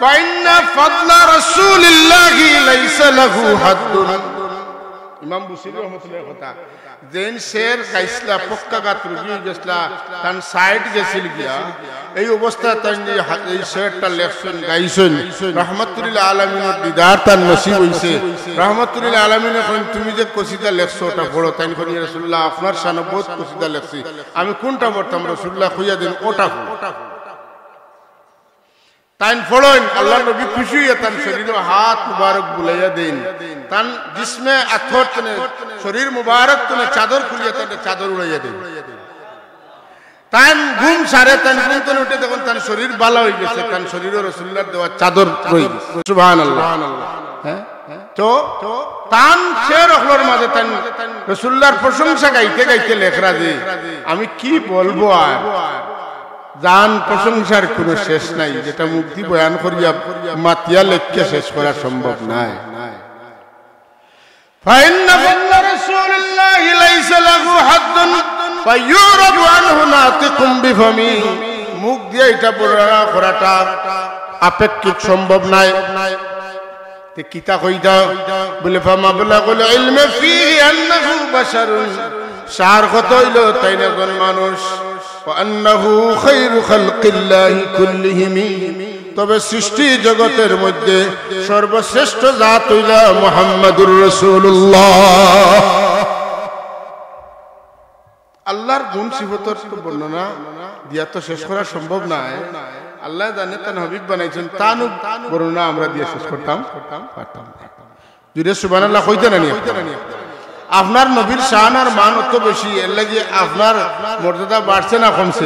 "ফাইন্না ফাদলা রাসূলিল্লাহি লাইসা লাহু হাদ্দুন।" ইমাম বুসিরি রহমতুল্লাহ কথা, যেইন শের গাইছলা, পক্ষাঘাত রুগী অইগেছলা, তান side গেছিল গিয়া, এই অবস্থায় তাইন যে হা-, এই শেরটা লেখছইন, গাইছইন, রহমাতুল্লিল আলামিনর দিদার তান নসিব অইছে। রহমাতুল্লিল আলামিনে কইন, "তুমি যে কসিদা লেখছো, ওটা পড়ো।" তাইন কইন, "ইয়া রাসূলুল্লাহ, আপনার শানো বহুত কসিদা লেখছি, আমি কুনটা পড়তাম?" রাসূলুল্লাহ কইয়া দেইন, "ওটা পড়ো।" তাইন পড়ইন, আল্লার নবী খুশি অইয়া তান শরীরো হাত মুবারক বুলাইয়া দেইন, তান জিসমে আতর তনে, শরীর মুবারক তনে চাদর খুলিয়া তান চাদর উড়াইয়া দেইন। তাইন ঘুম সারে, তাইন ঘুম তনে উঠে দেখইন তান শরীর বালা অইগেছে, তান শরীরো রাসূলুল্লাহর দেওয়া চাদর রইগেছে। সুবহানাল্লাহ। হ্যাঁ? তো তান শের অকলর মাঝে তাইন রাসূলুল্লাহর প্রশংসা গাইতে গাইতে লেখরা যে, "আমি কি বলবো আর, জান প্রশংসার কুনু শেষ নাই, যেটা মুখদি বয়ান করিয়া মাতিয়া লেখিয়া শেষ করা সম্ভব নায়।" فإن فضل رسول الله ليس له حد فيعرب عنه ناطق بفم। মুখ দিয়া ইটা বর্ণনা করাটা আপেক্ষিক সম্ভব নায়। তে কিতা কইতা? বুলে, فمبلغ العلم فيه أنه بشر। সার কথা অইলো তাইন একজন মানুষ। وأنه خير خلق الله كلهم। তবে সৃষ্টি জগতের মধ্যে সর্বশ্রেষ্ঠ জাত অইলা মুহাম্মাদুর রাসূলুল্লাহ। আল্লাহর গুণ সিফতর তো বর্ণনা দিয়া তো শেষ করা সম্ভব নায়। আল্লায় জানে তান হাবিব বানাইছইন, তান বর্ণনা আমরা দিয়া শেষ করতাম পারতাম না। জুরে সুবহানাল্লাহ কইতা নানি? আপনার নবীর শান আর মান অত বেশি, এরলাগি আপনার মর্যাদা বাড়ছে না কমছে?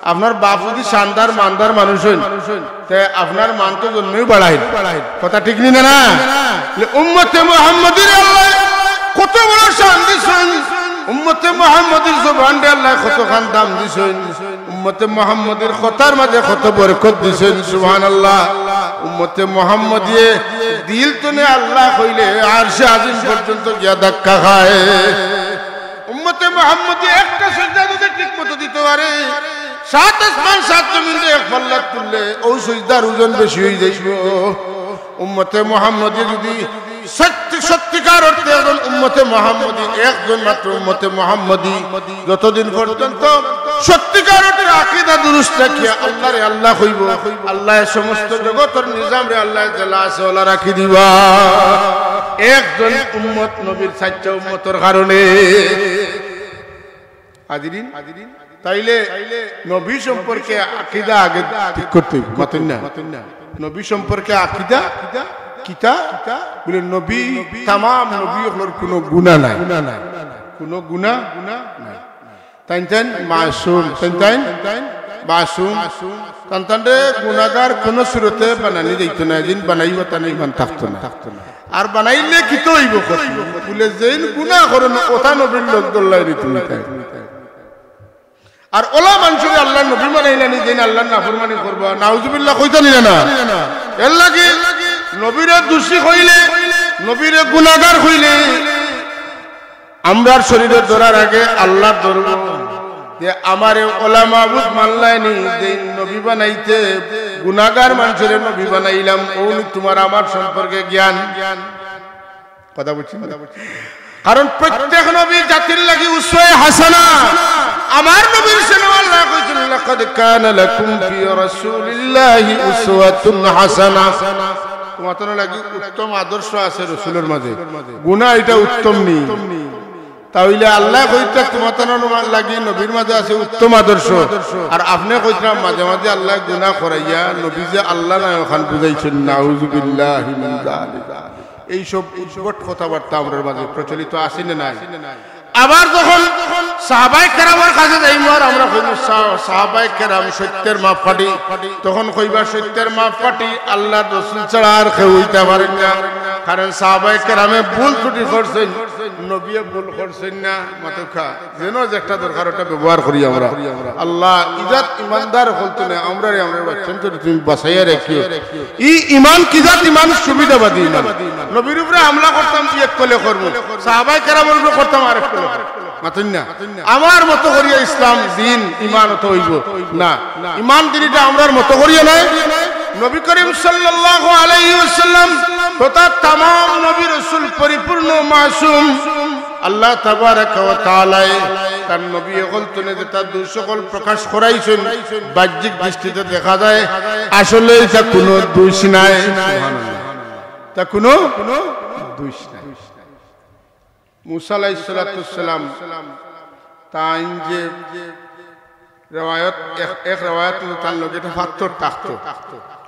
আপনার বাপ যদি শানদার মানদার মানুষ অইন, তে আপনার মান তো জন্মেউ বাড়াইল। কথা ঠিক নি না? না? উম্মতে মুহাম্মদীর আল্লায় কত বড় শান দিছইন, উম্মতে মুহাম্মদীর জবানরে আল্লায় কতখান দাম দিছইন, উম্মতে মুহাম্মদীর কথার মাঝে কত বরকত দিছইন। সুবহানাল্লাহ। উম্মতে মুহাম্মদীয়ে দিল তনে আল্লাহ কইলে আরশে আজিম পর্যন্ত গিয়া ধাক্কা খায়। উম্মতে মুহাম্মদী একটা সিজদা যদি ঠিক মতো দিতো পারে, সাত আসমান সাত জমিনরে এক পাল্লাত তুললে অউ সিজদার ওজন বেশি অইযাইবো। উম্মতে মুহাম্মদী যদি সত্য-, সত্যিকার অর্থে একজন উম্মতে মুহাম্মদী, একজন মাত্র উম্মতে মুহাম্মদী, যতদিন পর্যন্ত সত্যিকার অর্থে আকীদা দুরুস্ত রাখিয়া আল্লাহরে আল্লাহ কইবো, আল্লায় সমস্ত জগতর নিজামরে আল্লায় যেলা আছে অলা রাখি দিবা। একজন উম্মত নবীর চাইরটা উম্মতর কারণে। হাজিরিন, তাইলে নবী সম্পর্কে আকীদা আগে ঠিক করতে অইবো, মাতইন না? নবী সম্পর্কে আকীদা কিতা? বলে নবী, তামাম নবী অকলর কুনু গুনা নাই, কুনু গুনা নাই। তাইন তাইন মাসুম, তাইন তাইন মাসুম। তান তানরে গুনাগার কুনু সুরতে বানানি যাইতো না, যেদিন বানাইবা তান ইমান থাকতো না। আর বানাইলে কিতা অইবো? বলে যেইন গুনা করইন, অতা নবীর লগ ধরলায় নি তুমি তাইন। আর অলা মানষরে আল্লাহর নবী বানাইলা নি, যেইন আল্লাহর নাফরমানি করবা, নাউজুবিল্লাহ কইতা নি না? এরলাগি নবীরে দোষী কইলে, নবীরে গুনাগার কইলে, আমরার শরীরে ধরার আগে আল্লাহর ধরবো। যে আমারে অলা মাবুদ মানলায় নি, যেইন নবী বানাইতে গুনাগার মানষরে নবী বানাইলাম, অউ নি তুমার আমার সম্পর্কে জ্ঞান। কথা বুঝছইন না? কারণ প্রত্যেক নবী জাতির লাগি উসওয়ায়ে হাসানা। আমার নবীর শানো আল্লায় কইছইন, "লাকাদ কানা লাকুম ফি রাসূলিল্লাহি উসওয়াতুন হাসানা।" তুমার তান লাগি উত্তম আদর্শ আছে রসুলর মাঝে। গুনা ইটা উত্তম নি? তা অইলে আল্লায় কইতা তুমার তান লাগি নবীর মাঝে আছে উত্তম আদর্শ, আর আপনে কইতরা মাঝে মাঝে আল্লায় গুনা করাইয়া নবী যে আল্লাহ নায় অখান বুঝাইছইন। নাউজুবিল্লাহি মিন যালিক। এইসব উদ্ভট কথাবার্তা আমরার মাঝে প্রচলিত আছে না নাই? আবার যখন সাহাবায়ে কেরামর কাছে যাইমু আর আমরা কইমু, "সা-, সাহাবায়ে কেরাম সত্যের মাপকাঠি", তখন কইবা, "সত্যের মাপকাঠি আল্লাহর রসুল ছাড়া আর কেউ অইতা পারইন না।" কারণ সাহাবায়ে কেরামে ভুল ত্রুটি করছইন, নবীয়ে ভুল করছইন না। মাতউক্কা, যেন যে একটা দরকার, ওটা ব্যবহার করি আমরা। আল্লাহ, ইজাত ইমানদার অকল তনে আমরারে, আমরার বাচ্চাইন্তরে তুমি বাঁচাইয়া রাখিও। ই ইমান কি জাত ইমান? সুবিধাবাদী ইমান। নবীর উপরে হামলা করতাম এক কলে করমু, সাহাবায়ে কেরামর উপরে করতাম আরেক কলে করমু। মাতইন না? আমার মতো করিয়া ইসলাম, দিন, ইমান অত অইবো না। ইমান দিন ইটা আমরার মতো করিয়া নায়। নবী করিম সাল্লাল্লাহু আলাইহি ওয়াসাল্লাম তথা তামাম নবী রাসূল পরিপূর্ণ মাসুম। আল্লাহ তাবারাকা ওয়া তাআলায় তান নবী অকল তনে যেতা দোষ অকল প্রকাশ করাইছইন, বাহ্যিক দৃষ্টিতে দেখা যায় আসলে ইতা কুনু দোষ নায়। সুবহানাল্লাহ। ইতা কুনু দোষ নায়। মুসা আলাইহিস সালাতু ওয়াস সালাম তাইন যে রেওয়ায়ত, এক, এক রেওয়ায়ত মতো তান লগে একটা পাথর থাকতো।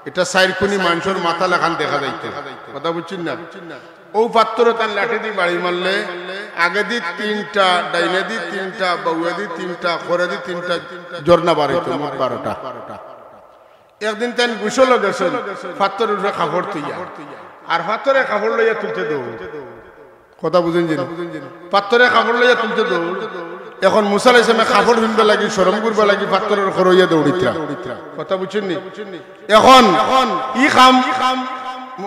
ইটা চাইর কুনি মানষর মাথা লাখান দেখা যাইতো। কথা বুঝছইন না? অউ পাথরও তান লাঠি দি বাড়ি মারলে আগেদি তিনটা, ডাইনেদি তিনটা, বাউয়েদি তিনটা, করেদি তিনটা ঝর্ণা বার অইতো, মোট বারোটা। একদিন তাইন গোসলো গেছইন, পাথরর উপরে কাপড় থইয়া, আর পাথরে কাপড় লইয়া তুলতে দৌড়। কথা বুঝইন যে নি? পাথরে কাপড় লইয়া তুলতে দৌড়। এখন মুসা আলাইহিস সালামে কাপড় ফিনবার লাগি, শরম করবার লাগি পাথরর খরইয়া দৌড়িতরা। কথা বুঝছইন নি? এখন ই কাম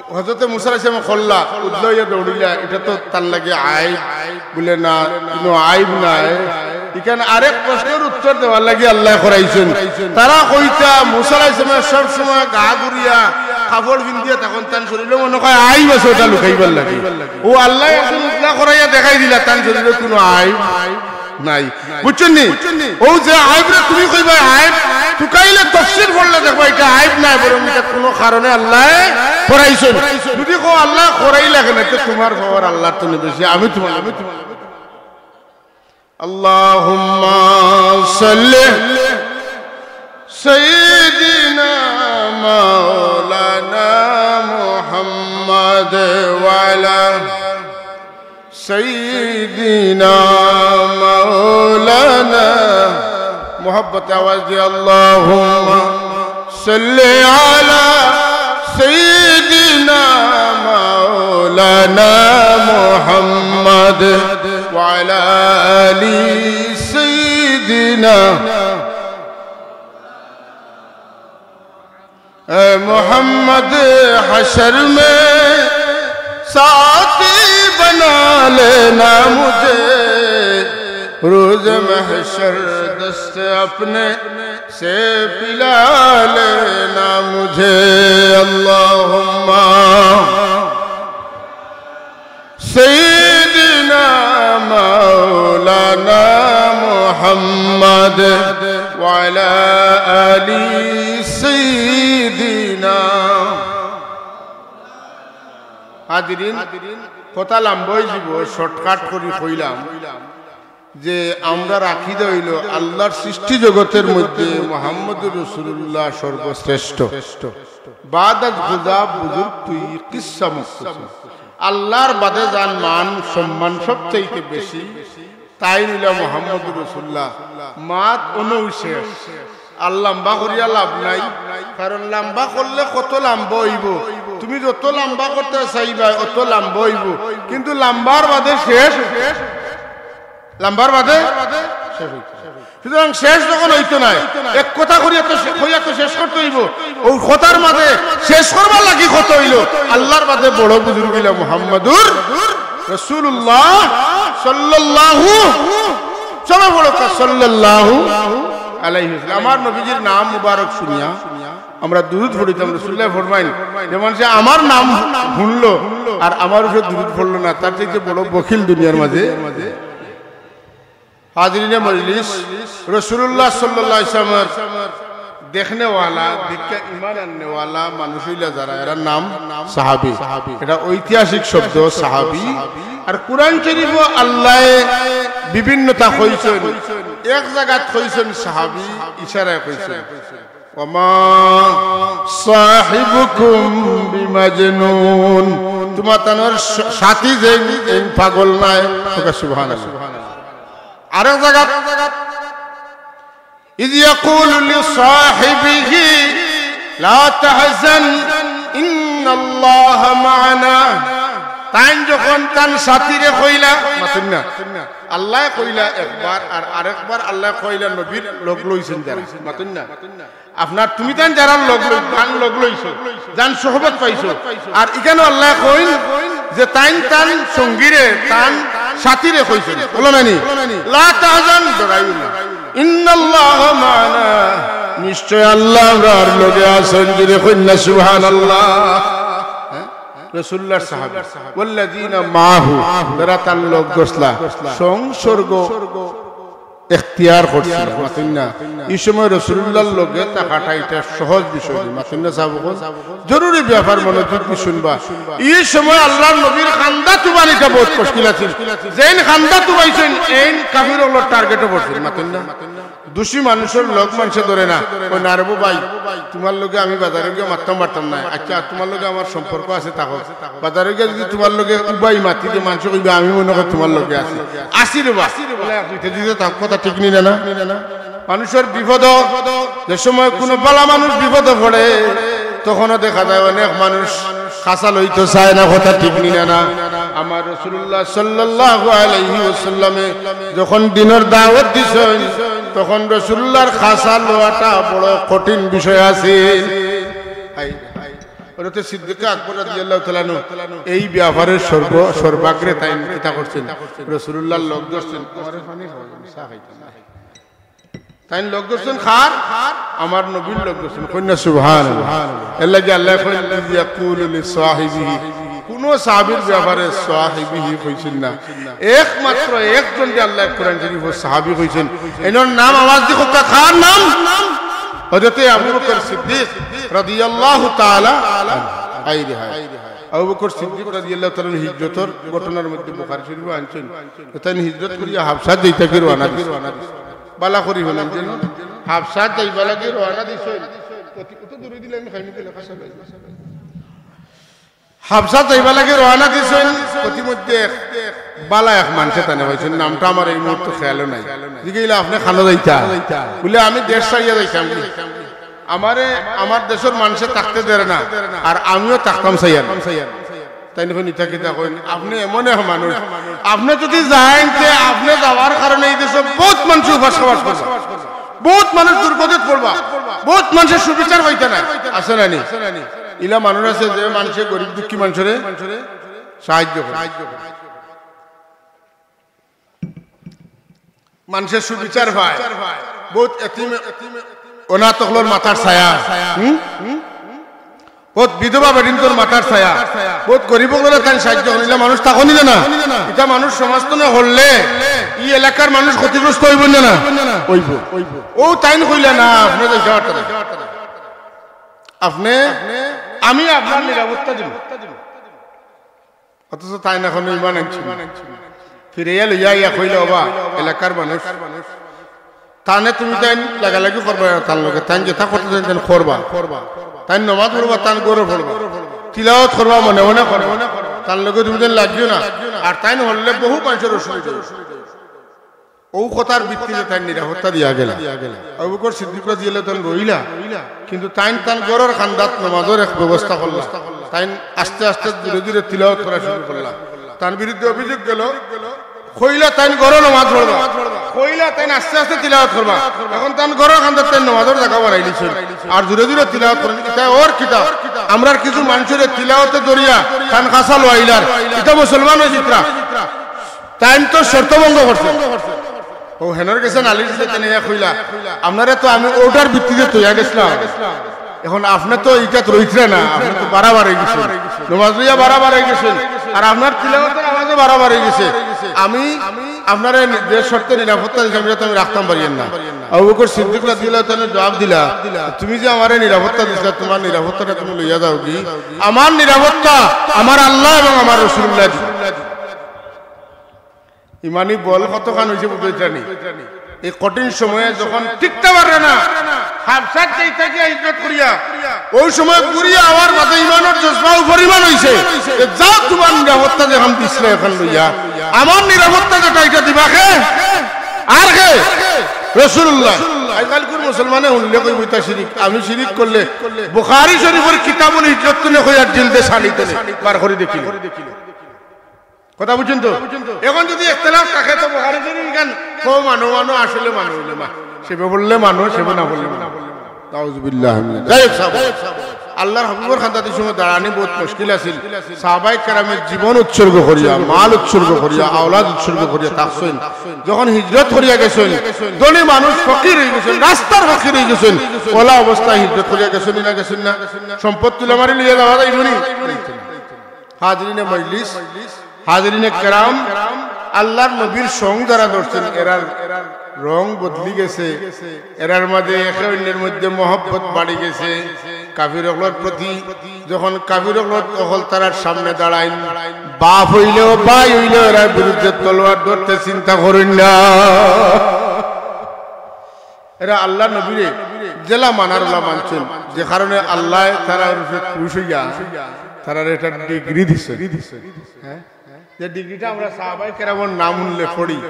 হযরতে মুসা আলাইহিস সালামে করলা, উদলা অইয়া দৌড়িলা, ইটা তো তান লাগি আইব। বলে না, কুনু আইব নায়। ইখান আরেক প্রশ্নর উত্তর দেওয়ার লাগি আল্লায় করাইছইন। তারা কইতা, মুসা আলাইহিস সালামে সব সময় গা ঘুরিয়া কাপড় ফিন্দিয়া থাকইন, তান শরীরো মনো কয় আইব আছে, ওটা লুকাইবার লাগি। অউ আল্লায় একদিন উদলা করাইয়া দেখাই দিলা, তান শরীরো কুনু আইব নাই। বুঝছইন নি? অউ যে আইবরে তুমি কইবায় আইব, তুকাইলে তফসির পড়লে দেখবায় ইটা আইব নায়, বরং ইটা কুনু কারণে আল্লায় করাইছইন। যুদি কও আল্লায় করাইলা কেনে, তে তুমার পাওয়ার আল্লার তনে বেশি, আমি তুমার, আমি তুমার। اللهم صل سيدنا مولانا محمد وعلى سيدنا مولانا محبت آواز دے اللهم صل على سيدنا مولانا محمد وعلى آل سيدنا اے محمد، حشر میں ساتھی بنا لینا مجھے، روز محشر دست اپنے سے پلا لینا مجھے۔ اللهم سيدنا مولانا محمد وعلى آل سيدنا। হাজিরিন, কথা লম্বা অইযিবো, shortcut করি কইলাম যে আমরার আকিদা অইলো আল্লার সৃষ্টি জগতর মধ্যে মুহাম্মদুর রাসূলুল্লাহ সর্বশ্রেষ্ঠ। বাদ আজ খুদা বুজুর্গ তুই কিসা মুখতাসর। আল্লার বাদে যান মান সম্মান সবচাইতে বেশি, তাইন অইলা মুহাম্মদুর রাসূলুল্লাহ। মাত অনউ শেষ। আর লম্বা করিয়া লাভ নাই, কারণ লম্বা করলে কত লম্বা অইবো, তুমি যত লম্বা করতে চাইবায় অত লম্বা অইবো, কিন্তু লম্বার বাদে শেষ, লম্বার বাদে শেষ অইতো। সুতরাং শেষ যখন অইতো নায়, এক কথা করিয়া তো শে-, কইয়া তো শেষ করতে অইবো। অউ কথার মাঝে শেষ করবার লাগি কথা অইলো, আল্লার বাদে বড় বুজুর্গ অইলা মুহাম্মদুর রাসূলুল্লাহ সাল্লাল্লাহু, সবে বড় কথা সাল্লাল্লাহু আলাইহি ওয়াসাল্লাম। আমার নবীজির নাম মুবারক শুনিয়া আমরা দুরুদ পড়িতাম। রাসূলুল্লায় ফরমাইন যে মানষে আমার নাম হুনলো আর আমার উপরে দুরুদ পড়লো না, তার চাইতে বড় বখিল দুনিয়ার মাঝে। হাজিরিনে মজলিস, রাসূলুল্লাহ সাল্লাল্লাহু আলাইহি ওয়াসাল্লামর দেখনেওয়ালা, দেখিয়া ঈমান আননেওয়ালা মানুষ অইলা যারা, এরার নাম সাহাবী। এটা ঐতিহাসিক শব্দ সাহাবী। আর কুরআন শরীফো আল্লায় বিভিন্নতা কইছইন, এক জাগাত কইছইন সাহাবী, ইশারায় কইছইন, "ওমা সাহিবুকুম বিমাজনুন", তুমাতানর স-, সাথী যেইন, এইন পাগল নায়। কউক্কা সুবহানাল্লাহ। আরেক জাগাত, "ইয ইয়াকুলু লিসাহিবিহি লা তাহজান ইন্নাল্লাহা মাআনা।" তাইন যখন তান সাথীরে কইলা, মাতইন না, আল্লায় কইলা একবার, আর আরেকবার আল্লায় কইলা নবীর লগ লইছইন যারা, মাতইন না। আপনার তুমি তান যারার লগ লই-, তান লগ লইছো, যান সোহবত পাইছো। আর ইখানো আল্লায় কইন যে তাইন তান সঙ্গীরে, তান সাথীরে কইছইন। বলো না নি? "লা তাহজান", ডরাইও না। "ইন্নাল্লাহা মাআনা", নিশ্চয় আল্লাহ আমরার লগে আছইন। জোরে কইন না সুবহানাল্লাহ। হ্যাঁ? রাসূলুল্লাহর সাহাবী। "ওয়াল্লাযীনা মাআহু", যারা তান লগ ধরছলা, সংসর্গ এখতিয়ার করছিল, মাতইন না। ই সময় রাসূলুল্লাহর লগে থাকাটা ইটা সহজ বিষয় নায়, মাতইন না সাব অকল। জরুরি ব্যাপার, মনোযোগ দি শুনবা। ই সময় আল্লাহর নবীর কান্দা তুবানিটা বউত মুশকিল আছিল। যেইন কান্দা তুবাইছইন, এইন কাফির অকলর target-ও পড়ছইন, মাতইন না। দোষী মানুষর লগ মানষে ধরে না। কয়, "না রেবো ভাই, তুমার লগে আমি বাজারো গিয়া মাততাম পারতাম নায়। আচ্ছা, তুমার লগে আমার সম্পর্ক আছে, থাকো।" বাজারো গিয়া যুদি তুমার লগে উবাই মাতি দে, মানষে কইবা, "আমি মনে কয় তুমার লগে আছি।" আছি রেবা। বলে, "আপনি তো দিতে থাক, কথা ঠিক নি না, না?" মানুষর বিপদ, যে সময় কুনু ভালা মানুষ বিপদো পড়ে, তখনও দেখা যায় অনেক মানুষ খাছা লইতো চায় না, কথা ঠিক নি না, না? আমার রাসূলুল্লাহ সাল্লাল্লাহু আলাইহি ওয়াসাল্লামে যখন দ্বীনর দাওয়াত দিছইন, তখন রাসূলুল্লাহর খাছা লওয়াটা বড় কঠিন বিষয় আছিল। Hi, hi. হযরতে সিদ্দিকে আকবর রাদিয়াল্লাহু তাআলা আনহু এই ব্যাপারে সর্ব-, সর্বাগ্রে তাইন কিতা করছইন? রাসূলুল্লাহর লগ ধরছইন। আমারে পানি খাওয়াইন, চা খাইতাম না। তাইন লগ ধরছইন কার? আমার নবীর লগ ধরছইন। কইন না সুবহানাল্লাহ। এরলাগি আল্লায় কইন, "ইয ইয়াকুলু লিসাহিবিহি", কুনু সাহাবীর ব্যাপারে সাহিবিহি কইছইন না। একমাত্র একজনরে আল্লায় কোরআন শরীফো সাহাবী কইছইন। এনর নাম আওয়াজ দি কউক্কা, কার নাম? হযরতে আবু বকর সিদ্দিক রাদিয়াল্লাহু তাআলা আনহু। হায় রে হায়। আবু বকর সিদ্দিক রাদিয়াল্লাহু তাআলা আনহু হিজরতর ঘটনার মধ্যে বুখারী শরীফো আনছইন। তাইন হিজরত করিয়া হাবশাত যাইতা কি রওয়ানা দিছইন। বালা করি হুনইন যেন। হাবশাত যাইবার লাগি রওয়ানা দিছইন। অত, অত দূরে দিলে আমি খাইনি দিলে কাছে হাবশাত যাইবার লাগি রওয়ানা দিছইন, পথিমধ্যে এক বালা এক মানষে তানে কইছইন, নামটা আমার এই মুহূর্তে খেয়ালো নাই। জিগাইলা, "আপনে কানো যাইতা?" বুলে, "আমি দেশ ছাড়িয়া যাইতাম গি। আমারে আমার দেশর মানষে থাকতে দের না, আর আমিও থাকতাম চাইয়ার না।" তাইন কইন, "ইতা কিতা কইন? আপনে এমন এক মানুষ, আপনে যুদি যাইন, তে আপনে যাওয়ার কারণে এই দেশো বউত মানষে উপাস খাবাস করবা, বউত মানুষ দুর্গতিত পড়বা, বউত মানষর সুবিচার পাইতা নায়।" আছে না নি? ইলা মানুষ আছে যে মানষে গরিব দুঃখী মানষরে সাহায্য করে, মানষর সুবিচার পায়, বউত এতিম অনাথ অকলর মাথার ছায়া, হুম? বউত বিধবা বেটিন্তর মাথার ছায়া, বউত গরিব অকলরে তাইন সাহায্য করে। ইলা মানুষ থাকইন নি না? ইতা মানুষ সমাজ থনে করলে ই এলাকার মানুষ ক্ষতিগ্রস্ত অইবো না? না অইবো। অউ তাইন কইলা, "না, আপনে যাইতা পারতা না। আপনে, আমি আপনার নিরাপত্তা দিমু।" অথচ তাইন এখনো ইমান আনছইন না। ফিরাইয়া লইয়া আইয়া কইলা, "ওবা, এলাকার মানুষ, তানে তুমি তাইন লাগালাগি করবা না তান লগে, তাইন যেতা করতা তাইন, তাইন করবা। তাইন নমাজ পড়বা, তান ঘরো পড়বা, তিলাওয়াত করবা, মনে মনে করবা, তান লগে তুমি তাইন লাগিও না।" আর তাইন করলে বহু মানষর অসুবিধা অইবো। অউ কথার ভিত্তিতে তাইন নিরাপত্তা দিয়া গেলা। আবু বকর সিদ্দিক রাদিয়াল্লাহু তাআলা আনহু রইলা, কিন্তু তাইন তান ঘরর কান্দাত নমাজর এক ব্যবস্থা করলা। তাইন আস্তে আস্তে ধীরে ধীরে তিলাওয়াত করা শুরু করলা। তান বিরুদ্ধে অভিযোগ গেল, কইলা তাইন ঘরো নমাজ পড়বা, কইলা তাইন আস্তে আস্তে তিলাওয়াত করবা। এখন তান ঘরর কান্দাত তাইন নমাজর জাগা বানাই দিছইন, আর ধীরে ধীরে তিলাওয়াত করইন। ইতা অর কিতা? আমরার কিছু মানষরে তিলাওয়াতে ধরিয়া তান কাছা লইলার, ইতা মুসলমান অইছে ইতা? তাইন তো শর্ত ভঙ্গ করছইন। অউ হেনর গেছে নালিশ দিছে, তাইন ইয়া কইলা, "আপনারে তো আমি অর্ডার ভিত্তিতে থইয়া গেছলাম, এখন আপনে তো ইটাত রইতরা না, আপনে তো বাড়াবাড়ি অই গেছইন, নমাজ লইয়া বাড়াবাড়ি অই গেছইন, আর আপনার তিলাওয়াতর আওয়াজও বাড়াবাড়ি অই গেছে। আমি আপনারে যে শর্তে নিরাপত্তা দিছলাম, ইটা তো আমি রাখতাম পারিয়ার না।" আবু বকর সিদ্দিক রাদিয়াল্লাহু তাআলা আনহু জবাব দিলা, "তুমি যে আমারে নিরাপত্তা দিছলায়, তুমার নিরাপত্তাটা তুমি লইয়া যাওগি। আমার নিরাপত্তা আমার আল্লাহ এবং আমার রাসুলুল্লাহ দিবা।" ইমানি বল কতখান অইছে বুঝছইন নি? এই কঠিন সময়ে যখন টিকতা পাররা না, হাবশাত যাইতা গিয়া হিজরত করিয়া, অউ সময় ঘুরিয়া আওয়ার বাদে ইমানর জজবা অউ পরিমাণ অইছে যে, "যাও, তুমার নিরাপত্তা যেখান দিছলায় অখান লইয়া, আমার নিরাপত্তা যেটা, ইটা দিবা কে? আর কে? রাসুলুল্লাহ।" আইজকাইলকুর মুসলমানে হুনলে কইবো, "ইটা শিরিক।" আমি শিরিক করলে বুখারী শরীফর কিতাবুল হিজরত থনে কইয়ার জিলদে সানি থনে বার করি দেখিলে। কথা বুঝছইন তো? এখন যুদি ইখতিলাফ থাকে তো বুখারী শরীফ ইখান কও মানো, মানো, আসলে মানো অইলে মা-, সেবে পড়লে মানো, সেবে না পড়লে মানো। নাউজুবিল্লাহ মিন যালিক। যাই হোক সাব, আল্লাহর হাবিবর কান্দাত ই সময় দাঁড়ানি বউত মুশকিল আছিল। সাহাবায়ে কেরামে জীবন উৎসর্গ করিয়া, মাল উৎসর্গ করিয়া, আওলাদ উৎসর্গ করিয়া থাকছইন। যখন হিজরত করিয়া গেছইন, ধনী মানুষ ফকির অই গেছইন, রাস্তার ফকির অই গেছইন, অলা অবস্থায় হিজরত করিয়া গেছইন না, গেছইন না? সম্পদ তুলামারি লইয়া যাওয়া যাইবো নি? হাজিরিনে মজলিস, হাজিরিনে কেরাম, আল্লাহর নবীর সং যারা ধরছইন, এরার রং বদলি গেছে, এরার মাঝে একে অইন্যর মধ্যে মহব্বত বাড়ি গেছে। কাফির অকলর প্রতি যখন কাফির অকল, অকল তারার সামনে দাঁড়াইন, বাপ অইলেও ভাই অইলেও এরার বিরুদ্ধে তলোয়ার ধরতে চিন্তা করইন না। এরা আল্লাহর নবীরে যেলা মানার অলা মানছইন, যে কারণে আল্লায় তারার উপরে খুশ অইয়া তারারে একটা ডিগ্রি দিছইন। হ্যাঁ? যে ডিগ্রিটা আমরা সাহাবায়ে কেরামর নাম উল্লেখ করি,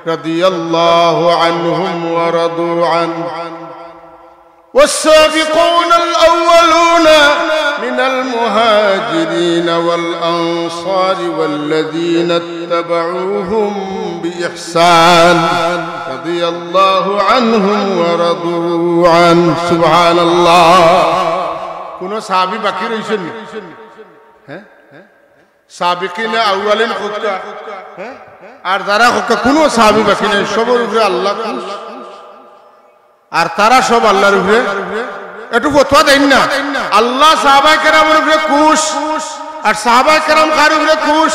রাদিয়াল্লাহু আনহুম ওয়া রাদু আন। والسابقون الأولون من المهاجرين والأنصار والذين اتبعوهم بإحسان رضي الله عنهم ورضوا عنه. سبحان الله. কুনু সাহাবী বাকি রইছইন নি? হ্যাঁ? সাবিকিনে আউয়ালিন কউক্কা, হ্যাঁ? আর যারা কউক্কা, কুনু সাহাবী বাকি নাই, সবর উপরে আল্লাহ খুশ। আর তারা সব আল্লাহর উপরে একটু ফতোয়া দেইন না। আল্লাহ সাহাবায়ে কেরামর উপরে খুশ। আর সাহাবায়ে কেরাম কার উপরে খুশ?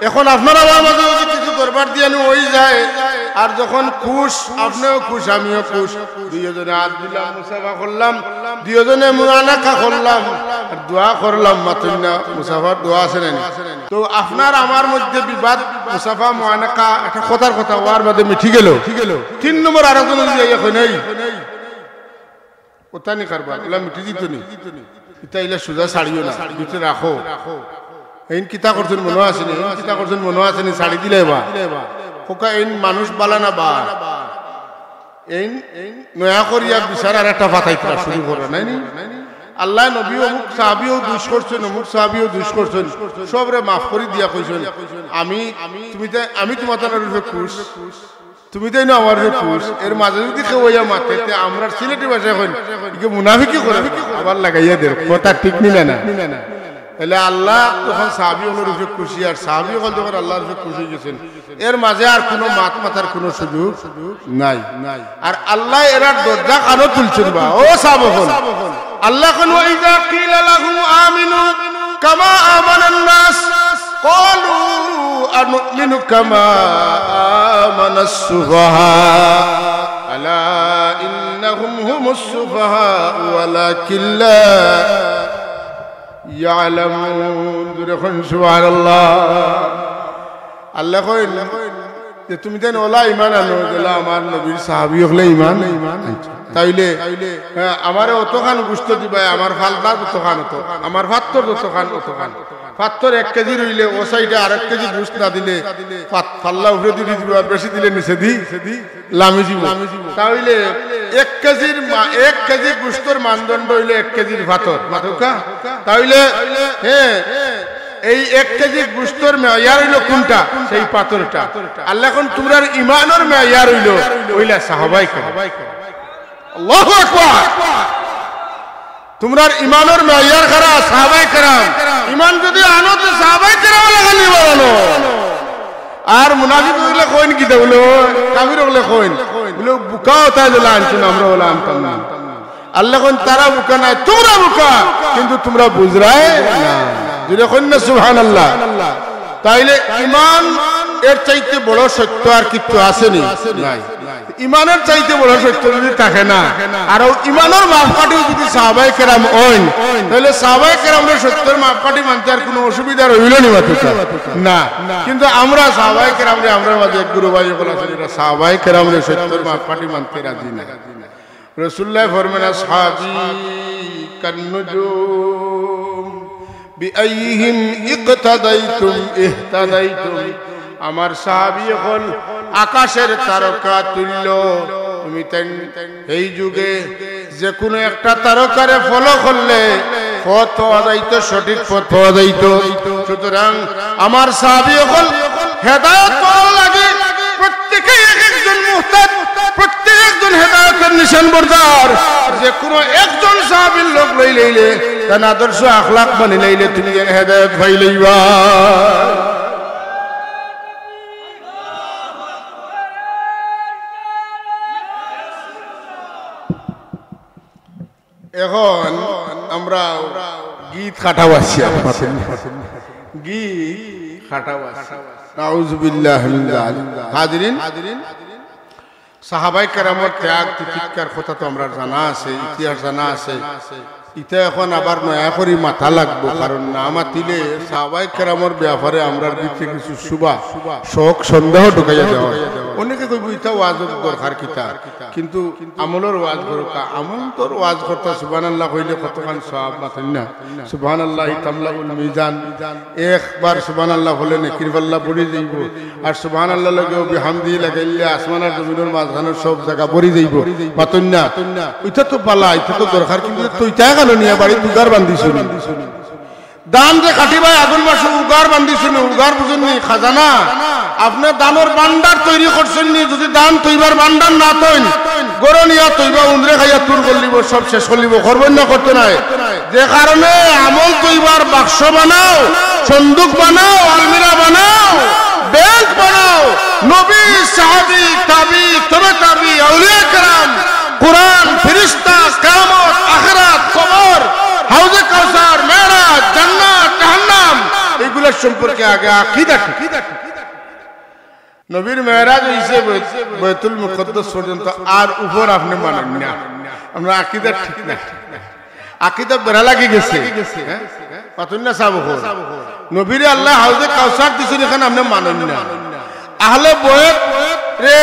এখন আপনার আমার মাঝে যদি কিছু দরবার দিয়া নি অই যায়, আর যখন খুশ, আপনেও খুশ, আমিও খুশ, দুইওজনে আত দিলাম, মুসাফা করলাম, দুইওজনে মুআনাকা করলাম, আর দোয়া করলাম, মাতইন না, মুসাফার দোয়া আছে না নি? তো আপনার আমার মধ্যে বিবাদ, মুসাফা, মুআনাকা, একটা কথার কথা, অওয়ার বাদে মিটি গেল। তিন নম্বর আরেকজন যদি আইয়া কয়, "নাই, ওতা নি কারবার, ইলা মিটি দিত নি, ইতা ইলা সুজা ছাড়িও না, ভিতরে রাখো।" এইন কিতা করছইন মনো আছে নি? এইন কিতা করছইন মনো আছে নি? ছাড়ি দিলাইবা। কউক্কা এইন মানুষ বালা না বা? এইন নয়া করিয়া বিচার আরেকটা পাতাইতরা শুরু কররা, নায় নি? আল্লায় নবী অমুক সাহাবিও দুষ করছইন, অমুক সাহাবিও দুষ করছইন, সবরে মাফ করি দিয়া কইছইন, "আমি, তুমি তে, আমি তুমাতানর উপরে খুশ।" তুমি তাইন আমার উপরে খুশ, এর মাঝে যদি কেউ আইয়া মাতে, তে আমরার সিলেটি ভাষায় কইন, "ইগে মুনাফিকি করে, আবার লাগাইয়া দের।" কথা ঠিক নি না? তাইলে আল্লাহ তখন সাহাবি অকলর উপরে খুশি, আর সাহাবি অকল যখন আল্লাহর উপরে খুশি অই গেছইন, এর মাঝে আর কুনু মাত মাতার কুনু সুযোগ নাই। আর আল্লায় এরার দরজা কানো তুলছইন বা, ও সাহাবা অকল। আল্লায় কইন, "ওয়া ইযা কিলা লাহুম আমিনু কামা আমানান নাস, ক্বালু আনু'মিনু কামা আমানাস সুফাহা, আলা ইন্নাহুম হুমুস সুফাহা ওয়ালাকিন লা ইয়ালামুন।" জোরে কইন সুবহানাল্লাহ। আল্লায় কইন যে, "তুমি তাইন অলা ইমান আনো, যেলা আমার নবীর সাহাবি অকলে ইমান আনছইন।" তাইলে, হ্যাঁ, আমারে অতখান গুস্ত দিবায়, আমার ফাল্লা যতখান অত, আমার ফাত্তর যতখান অতখান। ফাত্তর এক কেজির অইলে অউ সাইডে আরেক কেজি গুস্ত না দিলে ফাত-, ফাল্লা উপরেদি উঠি যিবো, আর বেশি দিলে নিচেদি লামি যিবো। তাইলে এক কেজির মা-, এক কেজি গুস্তর মানদণ্ড অইলো এক কেজির ফাত্তর। মাতউক্কা? তাইলে, হ্যাঁ, এই এক কেজি গুস্তর মেয়ার অইলো কুনটা? সেই ফাত্তরটা। আল্লায় কইন তুমরার ইমানর মেয়ার অইলো অইলা সাহাবায়ে কেরাম। আল্লাহু আকবার। তুমরার ইমানর মেয়ার কারা? সাহাবায়ে কেরাম। ইমান যদি আনো তে সাহাবায়ে কেরাম লাখান ইমান আনো। আর মুনাফিক অকলে কইন কিতা বুলে, কাফির অকলে কইন বুলে, "বুকা অতায় যেলা আনছইন, আমরা অলা আনতাম না।" আল্লায় কইন, "তারা বুকা নায়, তুমরা বুকা, কিন্তু তুমরা বুঝরায় না।" জোরে কইন না সুবহানাল্লাহ। তাইলে ইমান এর চাইতে বড় সত্য আর কিচ্ছু আছে নি? নাই। ইমানর চাইতে বড় সত্য যদি থাকে না, আর অউ ইমানর মাপকাঠিও যদি সাহাবায়ে কেরাম অইন, তাইলে সাহাবায়ে কেরামরে সত্যর মাপকাঠি মানতে আর কুনু অসুবিধা রইলো নি মাতউক্কা? না। কিন্তু আমরা সাহাবায়ে কেরামরে, আমরার মাঝে এক গুরু ভাই অকল আছইন, এরা সাহাবায়ে কেরামরে সত্যর মাপকাঠি মানতে রাজি না। রাসুলুল্লায় ফরমাইন, "আসহাবি কান্নুজুম, বিআইয়িহিম ইক্তাদাইতুম ইহতাদাইতুম।" আমার সাহাবি অকল আকাশর তারকা তুল্য। তুমি তাইন এই যুগে যেকুনু একটা তারকারে follow করলে পথ পাওয়া যাইতো, সঠিক পথ পাওয়া যাইতো। সুতরাং আমার সাহাবি অকল হেদায়েত পাওয়ার লাগি প্রত্যেকে এক একজন মুহতাদ, প্রত্যেক একজন হেদায়েতর নিশান বরদার। যেকুনু একজন সাহাবির লগ লইলাইলে, তান আদর্শ আখলাক মানিলাইলে তুমি যেন হেদায়েত পাইলাইবা। এখন আমরা গীত খাটাও আছি, গীত খাটাও আছি। নাউজুবিল্লাহ মিন যালিক। হাজিরিন, সাহাবায়ে কেরামর ত্যাগ তিতিক্ষার কথা তো আমরার জানা আছে, ইতিহাস জানা আছে। ইতা এখন আবার নয়া করি মাতা লাগবো, কারণ না মাতিলে সাহাবায়ে কেরামর ব্যাপারে আমরার ভিতরে কিছু শুভা শক সন্দেহ ঢুকাইয়া দেওয়া। অনেকে কইবো, "ইতা ওয়াজর দরকার কিতা?" কিন্তু আমলর ওয়াজ করউক্কা, আমলর ওয়াজ করতা সুবহানাল্লাহ কইলে কতখান সওয়াব মাতইন না। সুবহানাল্লাহি তামলাউল মিজান। একবার সুবহানাল্লাহ কইলে নেকির পাল্লা ভরি যাইবো। আর সুবহানাল্লাহ লগেও বিহামদি লাগাইলে আসমান আর জমিনর মাঝখানর সব জাগা ভরি যাইবো। মাতইন না। ইতা তো বালা, ইতা তো দরকার, কিন্তু তো ইতা কেনে নিয়া বাড়িত উগার বান্ধিছো নি? ধান যে কাটিবায় আগুন মাসো উগার বান্ধিছো নি, উগার বুঝইন নি, খাজানা। আপনে ধানর ভান্ডার তৈরি করছইন নি, যদি ধান থইবার ভান্ডার না থইন, ঘরো নিয়া থইবা, উন্দরে খাইয়া তুর করিলিবো, সব শেষ করিলিবো, করবো না করতো নায়। যে কারণে আমল থইবার বাক্স বানাও, সন্দুক বানাও, আলমিরা বানাও, ব্যাংক বানাও। নবী, সাহাবী, তাবী, তবে তাবী, আউলিয়া কেরাম, কুরআন, ফিরিস্তা, কিয়ামত, আখিরাত, কবর, হাউজে কাউসার, মেরাজ, জান্নাত, জাহান্নাম, সম্পর্কে আগে আকিদা ঠিক। নবীর মেরাজ অইছে বৈত-, বাইতুল মুকাদ্দাস পর্যন্ত, আর উপর আপনে মানইন না, আপনার আকিদা ঠিক না, আকিদা বেড়া লাগি গেছে। হ্যাঁ? মাতইন না সাব অকল। নবীরে আল্লায় হাউজে কাউসার দিছইন, ইখান আপনে মানইন না। আহলে বয়ত রে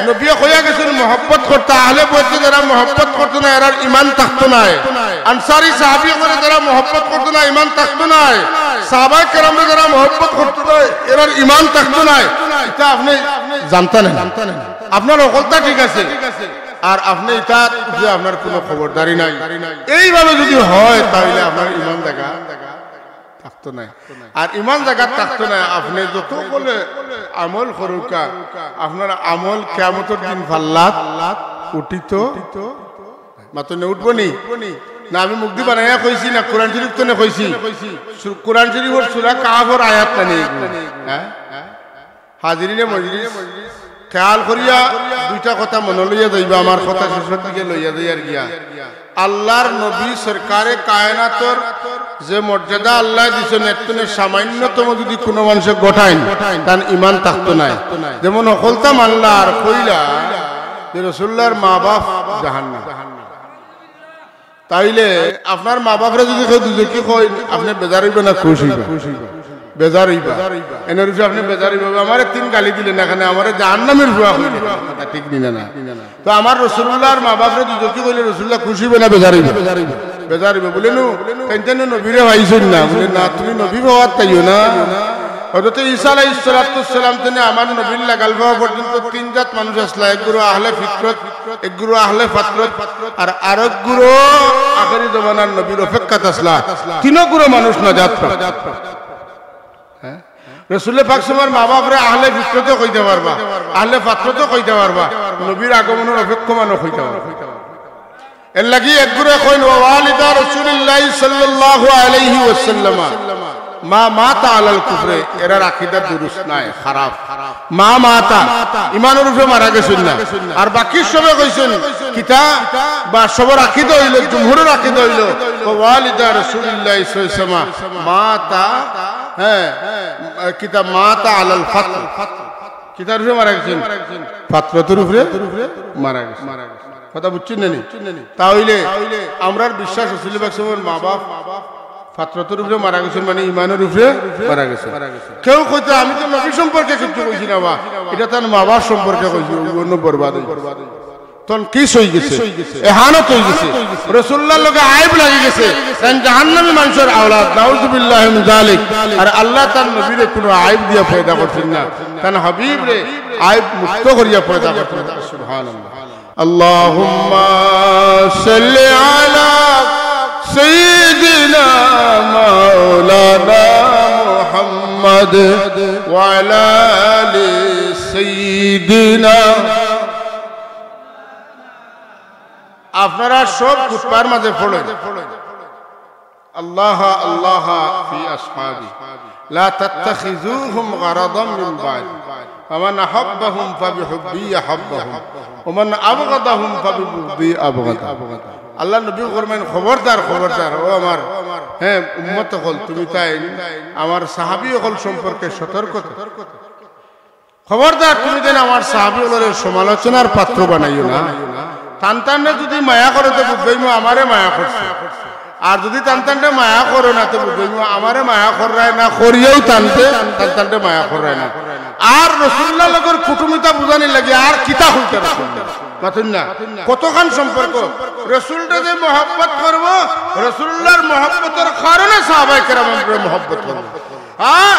নবীয়ে কইয়া গেছইন মহব্বত করতা, আহলে বয়তরে যারা মহব্বত করতো না, এরার ইমান থাকতো নায়। আনসারী সাহাবী অকলরে যারা মহব্বত করতো না, ইমান থাকতো নায়। সাহাবায়ে কেরামরে যারা মহব্বত করতো না, এরার ইমান থাকতো নায়। ইতা আপনে জানতা নায়। আপনার অকলতা ঠিক আছে, আর আপনে ইতার উপরে আপনার কুনু খবরদারি নাই। এইভাবে যুদি হয়, তাইলে আপনার ইমান জাগা থাকতো নায়। আর ইমান জাগাত থাকতো নায়, আপনে যত অকলে আমল করউক্কা, আপনার আমল কিয়ামতর দিন পাল্লাত উঠিতো, মাতইন না, উঠবো নি? না, আমি মুখদি বানাইয়া কইছি না, কোরআন শরীফ তনে কইছি। সু-, কোরআন শরীফর সূরা কাহাফর আয়াত নানি এগু? হ্যাঁ? হাজিরিনে মজলিস, খেয়াল করিয়া দুইটা কথা মনো লইয়া যাইবা, আমার কথা শেষর দিকে লইয়া যাইয়ার গিয়া। আল্লার নবী সরকারে কায়নাতর যে মর্যাদা আল্লায় দিছইন, এর তনে সামান্যতম যুদি কুনু মানষে ঘটাইন, তান ইমান থাকতো নায়। যেমন হকলতা মানলা আর কইলা যে রসুলুল্লাহর মা-বাফ জাহান্নাম। তাইলে আপনার মা-বাফরে যুদি কেউ দুজখি কইন, আপনে বেজার অইবা না খুশ অইবা? বেজার অইবা। এনর উপরে আপনে বেজার অইবা, আমারে তিন গালি দিলে না, কেনে আমারে জাহান্নামীর ফুয়া কইলে, কথা ঠিক নি না? না। তো আমার রসুলুল্লাহর মা-বাফরে দুজখি কইলে রসুলুল্লাহ খুশ অইবা না বেজার অইবা? বেজার অইবা। বুলে নু, তাইন তাইন নবীরে পাইছইন না। বুলে না, তুমি নবী পাওয়াত তাইও না। হযরত ঈসা আলাইহিস সালাতু ওয়াস সালাম তনে আমার নবীর লাগাল পাওয়া পর্যন্ত তিন জাত মানুষ আছলা, এক গুরু আহলে ফিতরত, এক গুরু আহলে ফাতরত, আর আরক গুরু আখেরি জমানার নবীর অপেক্ষাত আছলা। তিনো গুরু মানুষ নাজাত প্রাপ্ত। হ্যাঁ? রসুল পাক সাল্লাল্লাহু আলাইহি ওয়াসাল্লামর মা-বাফরে আহলে ফিতরতে কইতা পারবা, আহলে ফাতরতে কইতা পারবা, নবীর আগমনর অপেক্ষমানও কইতা পারবা। এরলাগি এক গুরুয়ে কইন, "ওয়া ওয়ালিদা রাসূলিল্লাহি সাল্লাল্লাহু আলাইহি ওয়াসাল্লাম মা মাতা আলাল কুফরে", এরার আকিদা দুরুস্ত নায়, খারাপ। মা মাতা, ইমানর উপরে মারা গেছইন না। আর বাকি সবে কইছইন, কিতা বা সবর আকিদা অইলো, জুমহুরর আকিদা অইলো, "ওয়া ওয়ালিদা রাসূলিল্লাহি সাল্লাল্লাহু আলাইহি ওয়াসাল্লাম মাতা", হ্যাঁ, কিতা মাতা আলাল ফাতর। কিতার উপরে মারা গেছইন? ফাতরতর উপরে মারা গেছইন। কথা বুঝছইন না নি? তা অইলে আমরার বিশ্বাস রসুল পাক সাল্লাল্লাহু আলাইহি ওয়াসাল্লামর মা-বাফ ফাতরতর উপরে মারা গেছইন, মানে ইমানর উপরে মারা গেছইন। কেউ কইতা, "আমি তো নবী সম্পর্কে কিচ্ছু কইছি না বা, ইটা তান মা-বাফ সম্পর্কে কইছি, অউ অন্য বরবাদ অইগেছে।" তখন কিস অইগেছে? এহানত অইগেছে। রসুলুল্লাহর লগে আইব লাগি গেছে। তাইন জাহান্নামী মানষর আওলাদ, নাউজুবিল্লাহি মিন যালিক। আর আল্লায় তান নবীরে কুনু আইব দিয়া পয়দা করছইন না, তান হাবিবরে আইব মুক্ত করিয়া পয়দা করছইন। সুবহানাল্লাহ। আল্লাহুম্মা সাল্লি আলা সাইয়্যিদিনা মাওলানা মুহাম্মদ ওয়া আলা আলি সাইয়্যিদিনা। আপনারা সব খুতবার মাঝে পড়ইন, "আল্লাহ আল্লাহ ফি আসহাবি, লা তাত্তাখিযুহুম গারাদাম মিন বাদি, ফামান আহাব্বাহুম ফাবিহুব্বি আহাব্বাহুম, ওয়া মান আবগাদাহুম ফাবিবুগদি আবগাদা।" আল্লার নবী ফরমাইন, "খবরদার, খবরদার, ও আমার, হ্যাঁ, উম্মত অকল, তুমি তাইন আমার সাহাবী অকল সম্পর্কে সতর্ক থাকো।" খবরদার, তুমি যেন আমার সাহাবী অকলরে সমালোচনার পাত্র বানাইও না। তান তানরে যুদি মায়া করো, তে বুঝবায়মু আমারে মায়া করছে। আর যুদি তান তানরে মায়া করো না, তে বুঝবায়মু আমারে মায়া কররায় না, করিয়াও তানতে, তান তানরে মায়া কররায় না। আর রসুলুল্লাহর লগর কুটুমিতা বুঝানির লাগি আর কিতা কইতা রসুলুল্লাহ? মাতইন না। কতখান সম্পর্ক? রসুলরে যে মহব্বত করবো, রসুলুল্লাহর মহব্বতর কারণে সাহাবায়ে কেরামরে মহব্বত করবো। হ্যাঁ?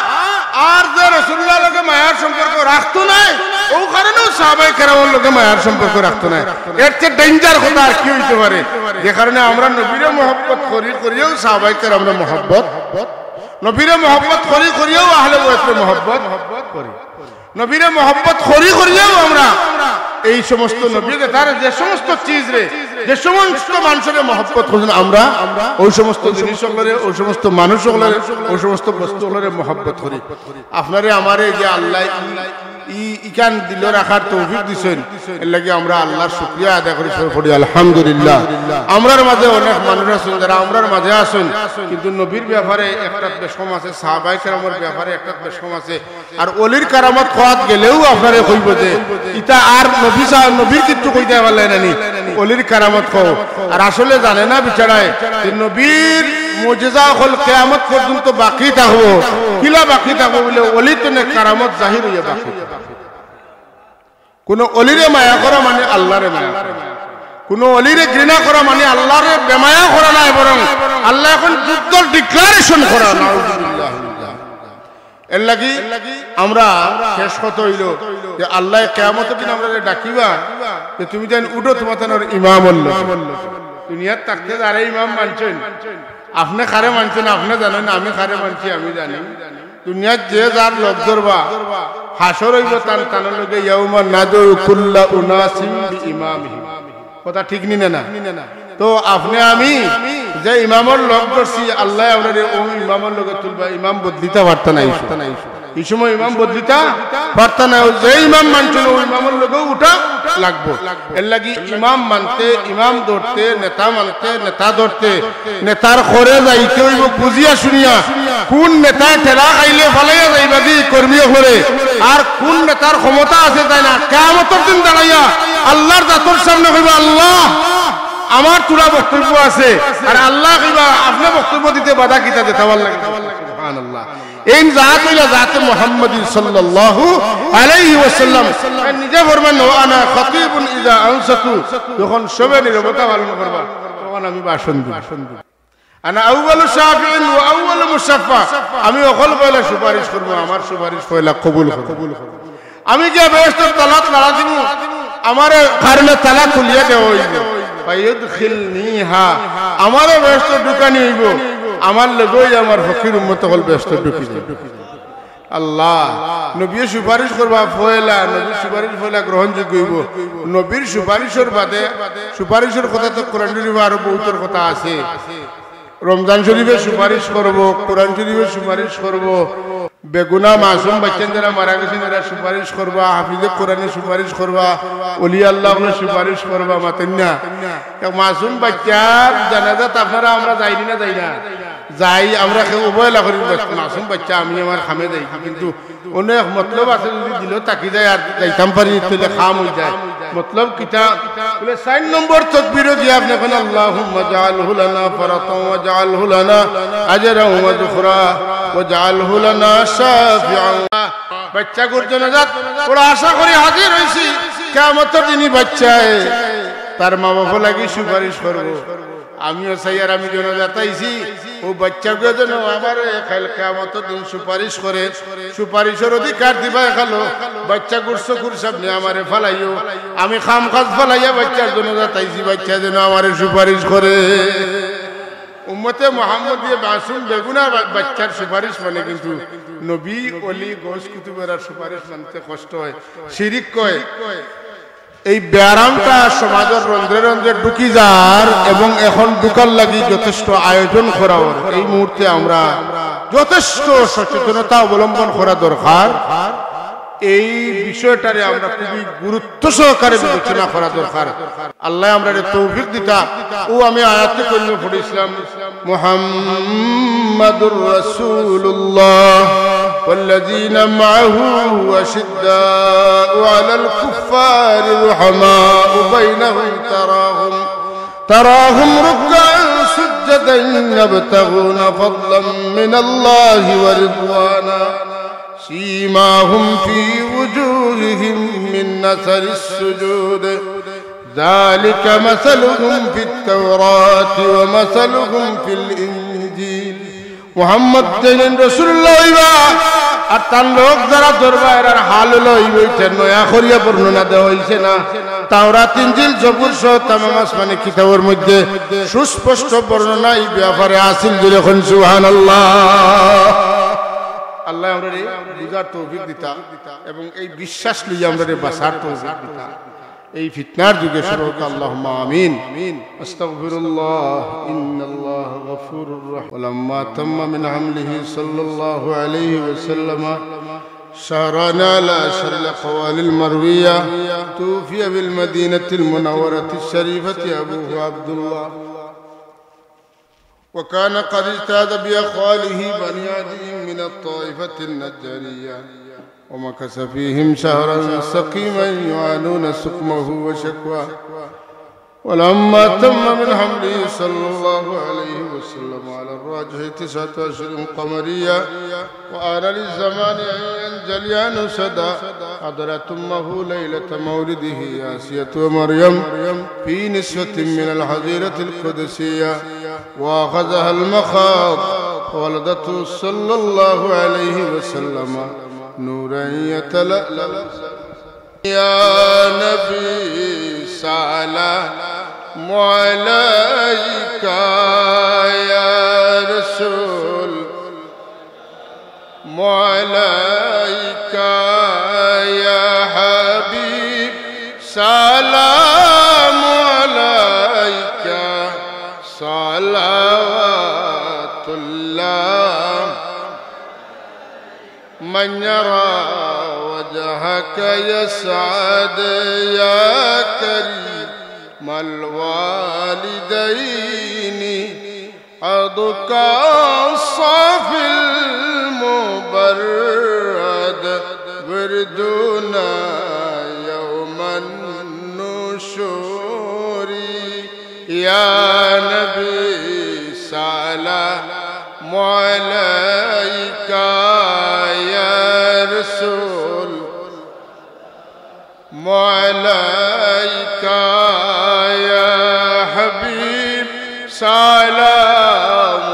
আর যে রসুলুল্লাহর লগে মায়ার সম্পর্ক রাখতো নায়, অউ কারণেও সাহাবায়ে কেরামর লগে মায়ার সম্পর্ক রাখতো নায়। এর চেয়ে danger কথা আর কি অইতে পারে? যে কারণে আমরা নবীরে মহব্বত করি, করিয়াও সাহাবায়ে কেরামরে মহব্বত, নবীরে মহব্বত করি, করিয়াও আহলে বয়তরে মহব্বত করি, নবীরে মহব্বত করি, করিয়াও আমরা এই সমস্ত নবী রে, তার যে সমস্ত চিজ রে, যে সমস্ত মানুষরে মহব্বত করছইন, আমরা ওই সমস্ত জিনিস অকলরে, ওই সমস্ত মানুষ অকলরে, ওই সমস্ত বস্তু অকলরে মহব্বত করি। আপনারে আমারে যে আল্লায় ই, ই, ইখান দিলো রাখার তৌফিক দিছইন, এর লাগি আমরা আল্লাহর শুকরিয়া আদায় করি, সবে পড়ি আলহামদুলিল্লাহ। আমরার মাঝে অনেক মানুষ আছইন, যারা আমরার মাঝে আছইন, কিন্তু নবীর ব্যাপারে একটাত বেশকম আছে, সাহাবায়ে কেরামর ব্যাপারে একটাত বেশকম আছে, আর অলির কারামত কওয়াত গেলেউ আপনারে কইবো যে, ইতা আর নবী সা-, নবীর কিচ্ছু কইতায় পারলায় না নি, অলির কারামত কও। আর আসলে জানে না বেচারায় যে নবীর মুজিজা অকল কিয়ামত পর্যন্ত বাকি থাকবো। কিলা বাকি থাকবো বুলে, অলি তনে কারামত জাহির অইয়া বাকি থাকবো। কুনু অলিরে মায়া করা মানে আল্লাহরে মায়া করা। কুনু অলিরে ঘৃণা করা মানে আল্লাহরে বেমায়া করা নায়, বরং আল্লায় অখন যুদ্ধর declaration করা। নাউজুবিল্লাহ। এর লাগি আমরা শেষ কথা অইলো যে আল্লায় কিয়ামতর দিন আমরারে ডাকিবা যে, "তুমি যেন উঠো তুমার তানর ইমামর লগে।" দুনিয়াত থাকতে যারে ইমাম মানছইন, আপনে কারে মানছইন আপনে জানইন, আমি কারে মানছি আমি জানি। দুনিয়াত যে যার লগ ধরবা, হাশর অইবো তান তানর লগে, "ইয়াউমা নাদউ কুল্লা উনাসিম বিইমামিহিম।" কথা ঠিক নি না? না? তো আপনে আমি যে ইমামর লগ ধরছি, আল্লায় আমরারে অউ ইমামর লগে তুলবা, ইমাম বদলিতা পারতা নায়। ই সময় ইমাম বদলিতা পারতা নায়, অউ যে ইমাম মানছইন অউ ইমামর লগেউ উঠা লাগবো। এর লাগি ইমাম মানতে, ইমাম ধরতে, নেতা মানতে, নেতা ধরতে, নেতার খরে যাইতে অইবো বুঝিয়া শুনিয়া। কুন নেতায় ঠেলা খাইলে ফালাইয়া যাইবা দি কর্মী অকলরে, আর কুন নেতার ক্ষমতা আছে তাই না, কিয়ামতর দিন দাঁড়াইয়া আল্লাহর জাতর সামনে কইবা, "আল্লাহ, আমার থুড়া বক্তব্য আছে, আর আল্লায় কইবা, আপনে বক্তব্য দিতে বাধা কিতা দেতাবার লাগি?" সুবহানাল্লাহ। এইন জাত অইলা জাতে মুহাম্মাদিন সাল্লাল্লাহু আলাইহি ওয়াসাল্লাম। তাইন নিজে ফরমাইন, "ওয়া আনা খাতিবুন ইযা আনসাতু।" যখন সবে নীরবতা পালন করবা, তখন আমি ভাষণ দিমু। "আনা আউয়ালু শাফিইন ওয়া আউয়ালু মুশাফফা।" আমি অকল পয়লা সুপারিশ করমু, আমার সুপারিশ পয়লা কবুল করবা। আমি গিয়া বেহেশতর তালাত লাড়া দিমু, আমারে কারণে তালা খুলিয়া দেওয়া অইবো। ফায়ুদখিলনিহা, আমারে বেহেশতো ঢুকানি অইবো, আমার লগেউ আমার ফকির উম্মত অকল বেহেশতো ঢুকি যাইবো। আল্লাহ, নবীয়ে সুপারিশ করবা পয়লা, নবীর সুপারিশ পয়লা গ্রহণযোগ্য অইবো। নবীর সুপারিশর বাদে, সুপারিশর কথা তো কোরআন শরীফো আরো বউতর কথা আছে। রমজান শরীফে সুপারিশ করবো, কোরআন শরীফে সুপারিশ করবো। বেগুনা মাসুম বাইচ্চাইন যেরা মারা গেছইন, এরা সুপারিশ করবা, হাফিজে কোরআনে সুপারিশ করবা, অলি আল্লাহ অকলে সুপারিশ করবা, মাতইন না? এক মাসুম বাইচ্চার জানাজাত আপনারা আমরা যাইনি না, যাই না? যাই, আমরা কেউ অবহেলা করি, বাস, মাসুম বাইচ্চা, আমি আমার কামে যাই, কিন্তু অনেক মতলব আছে, যদি দিলো থাকি যায় আর যাইতাম পারি, তাইলে কাম অইযায়। মতলব কিতা? বুলে, চাইর নম্বর তকবীরো গিয়া আপনে কইন, "আল্লাহুম্মা জাআলহু লানা ফারাতান ওয়া জাআলহু লানা আজরান ওয়া যুখরা ওয়া জাআলহু লানা শাফিআন।" বাইচ্চাগুর জানাজাত বড় আশা করি হাজির অইছি, কিয়ামতর দিন ই বাইচ্চায় তার মা-বাফর লাগি সুপারিশ করবো। আমিও চাইয়ার আমি জানাজাত আইছি, অউ বাইচ্চাগুয়ে যেন আমারে কাইল কিয়ামতর দিন সুপারিশ করে, সুপারিশর অধিকার দিবা একালো। বাইচ্চাগুর চকুর সামনে আমারে ফালাইও, আমি কাম-কাজ ফালাইয়া বাইচ্চার জানাজাত আইছি, বাইচ্চায় যেন আমারে সুপারিশ করে। উম্মতে মুহাম্মদিয়ে মাসুম বেগুনা বা-, বাইচ্চার সুপারিশ মানে কিন্তু নবী, অলি, গউস, কুতুবর আর সুপারিশ মানতে কষ্ট অয়, শিরিক কয়। এই ব্যারামটা সমাজর রন্ধ্রে রন্ধ্রে ঢুকি যার এবং এখন ঢুকার লাগি যথেষ্ট আয়োজন করা অর। এই মুহূর্তে আমরা যথেষ্ট সচেতনতা অবলম্বন করা দরকার। এই বিষয়টারে আমরা খুবই গুরুত্ব সহকারে বিবেচনা করা দরকার। আল্লায় আমরারে তৌফিক দিতা। অউ আমি আয়াতে কারিমা পড়ছিলাম, محمد رسول الله والذين معه أشداء على الكفار رحماء بينهم تراهم تراهم ركعا سجدا يبتغون فضلا من الله ورضوانا سيماهم في وجوههم من أثر السجود ذلك مثلهم في التوراة ومثلهم في الإنجيل। মুহাম্মদ যেদিন রাসূলুল্লাহ অইবা, আর তান লোক যারা ধরবা, এরার হাল অইলো অইবো, ইটা নয়া করিয়া বর্ণনা দেওয়া অইছে না। তাওরাত, ইনজিল, জবুর সহ তামাম আসমানি কিতাবর মধ্যে সুস্পষ্ট বর্ণনা ই ব্যাপারে আছিল। জোরে কইন সুবহানাল্লাহ। আল্লায় আমরারে বুঝার তৌফিক দিতা এবং এই বিশ্বাস লইয়া আমরারে বাঁচার তৌফিক দিতা। এই ফিতনার যুগে সবাই কউক্কা আল্লাহুম্মা আমিন। أستغفر الله إن الله غفور رحيم. ولما تم من حمله صلى الله عليه وسلم شهران على أشهر الأقوال المروية، توفي بالمدينة المنورة الشريفة أبوه عبد الله، وكان قد اجتاز بأخواله بني عدي من الطائفة النجارية، ومكث فيهم شهرا سقيما يعانون سقمه وشكواه. ولما تم من حمله صلى الله عليه وسلم على الراجح تسعة أشهر قمرية، وآن للزمان أن ينجلي عنه صدى، حضرت أمه ليلة مولده آسية ومريم في نسوة من الحظيرة القدسية، وأخذها المخاض، فولدته صلى الله عليه وسلم نورا يتلألأ. يا نبي سلام عليك، يا رسول عليك، يا حبيب سلام عليك، صلوات الله. من يرى وجهك يسعد يا كريم الوالدين، عرضك الصافي المبرد وردنا يوم النشور. يا نبي سلام عليك، يا رسول عليك، يا حبيب سلام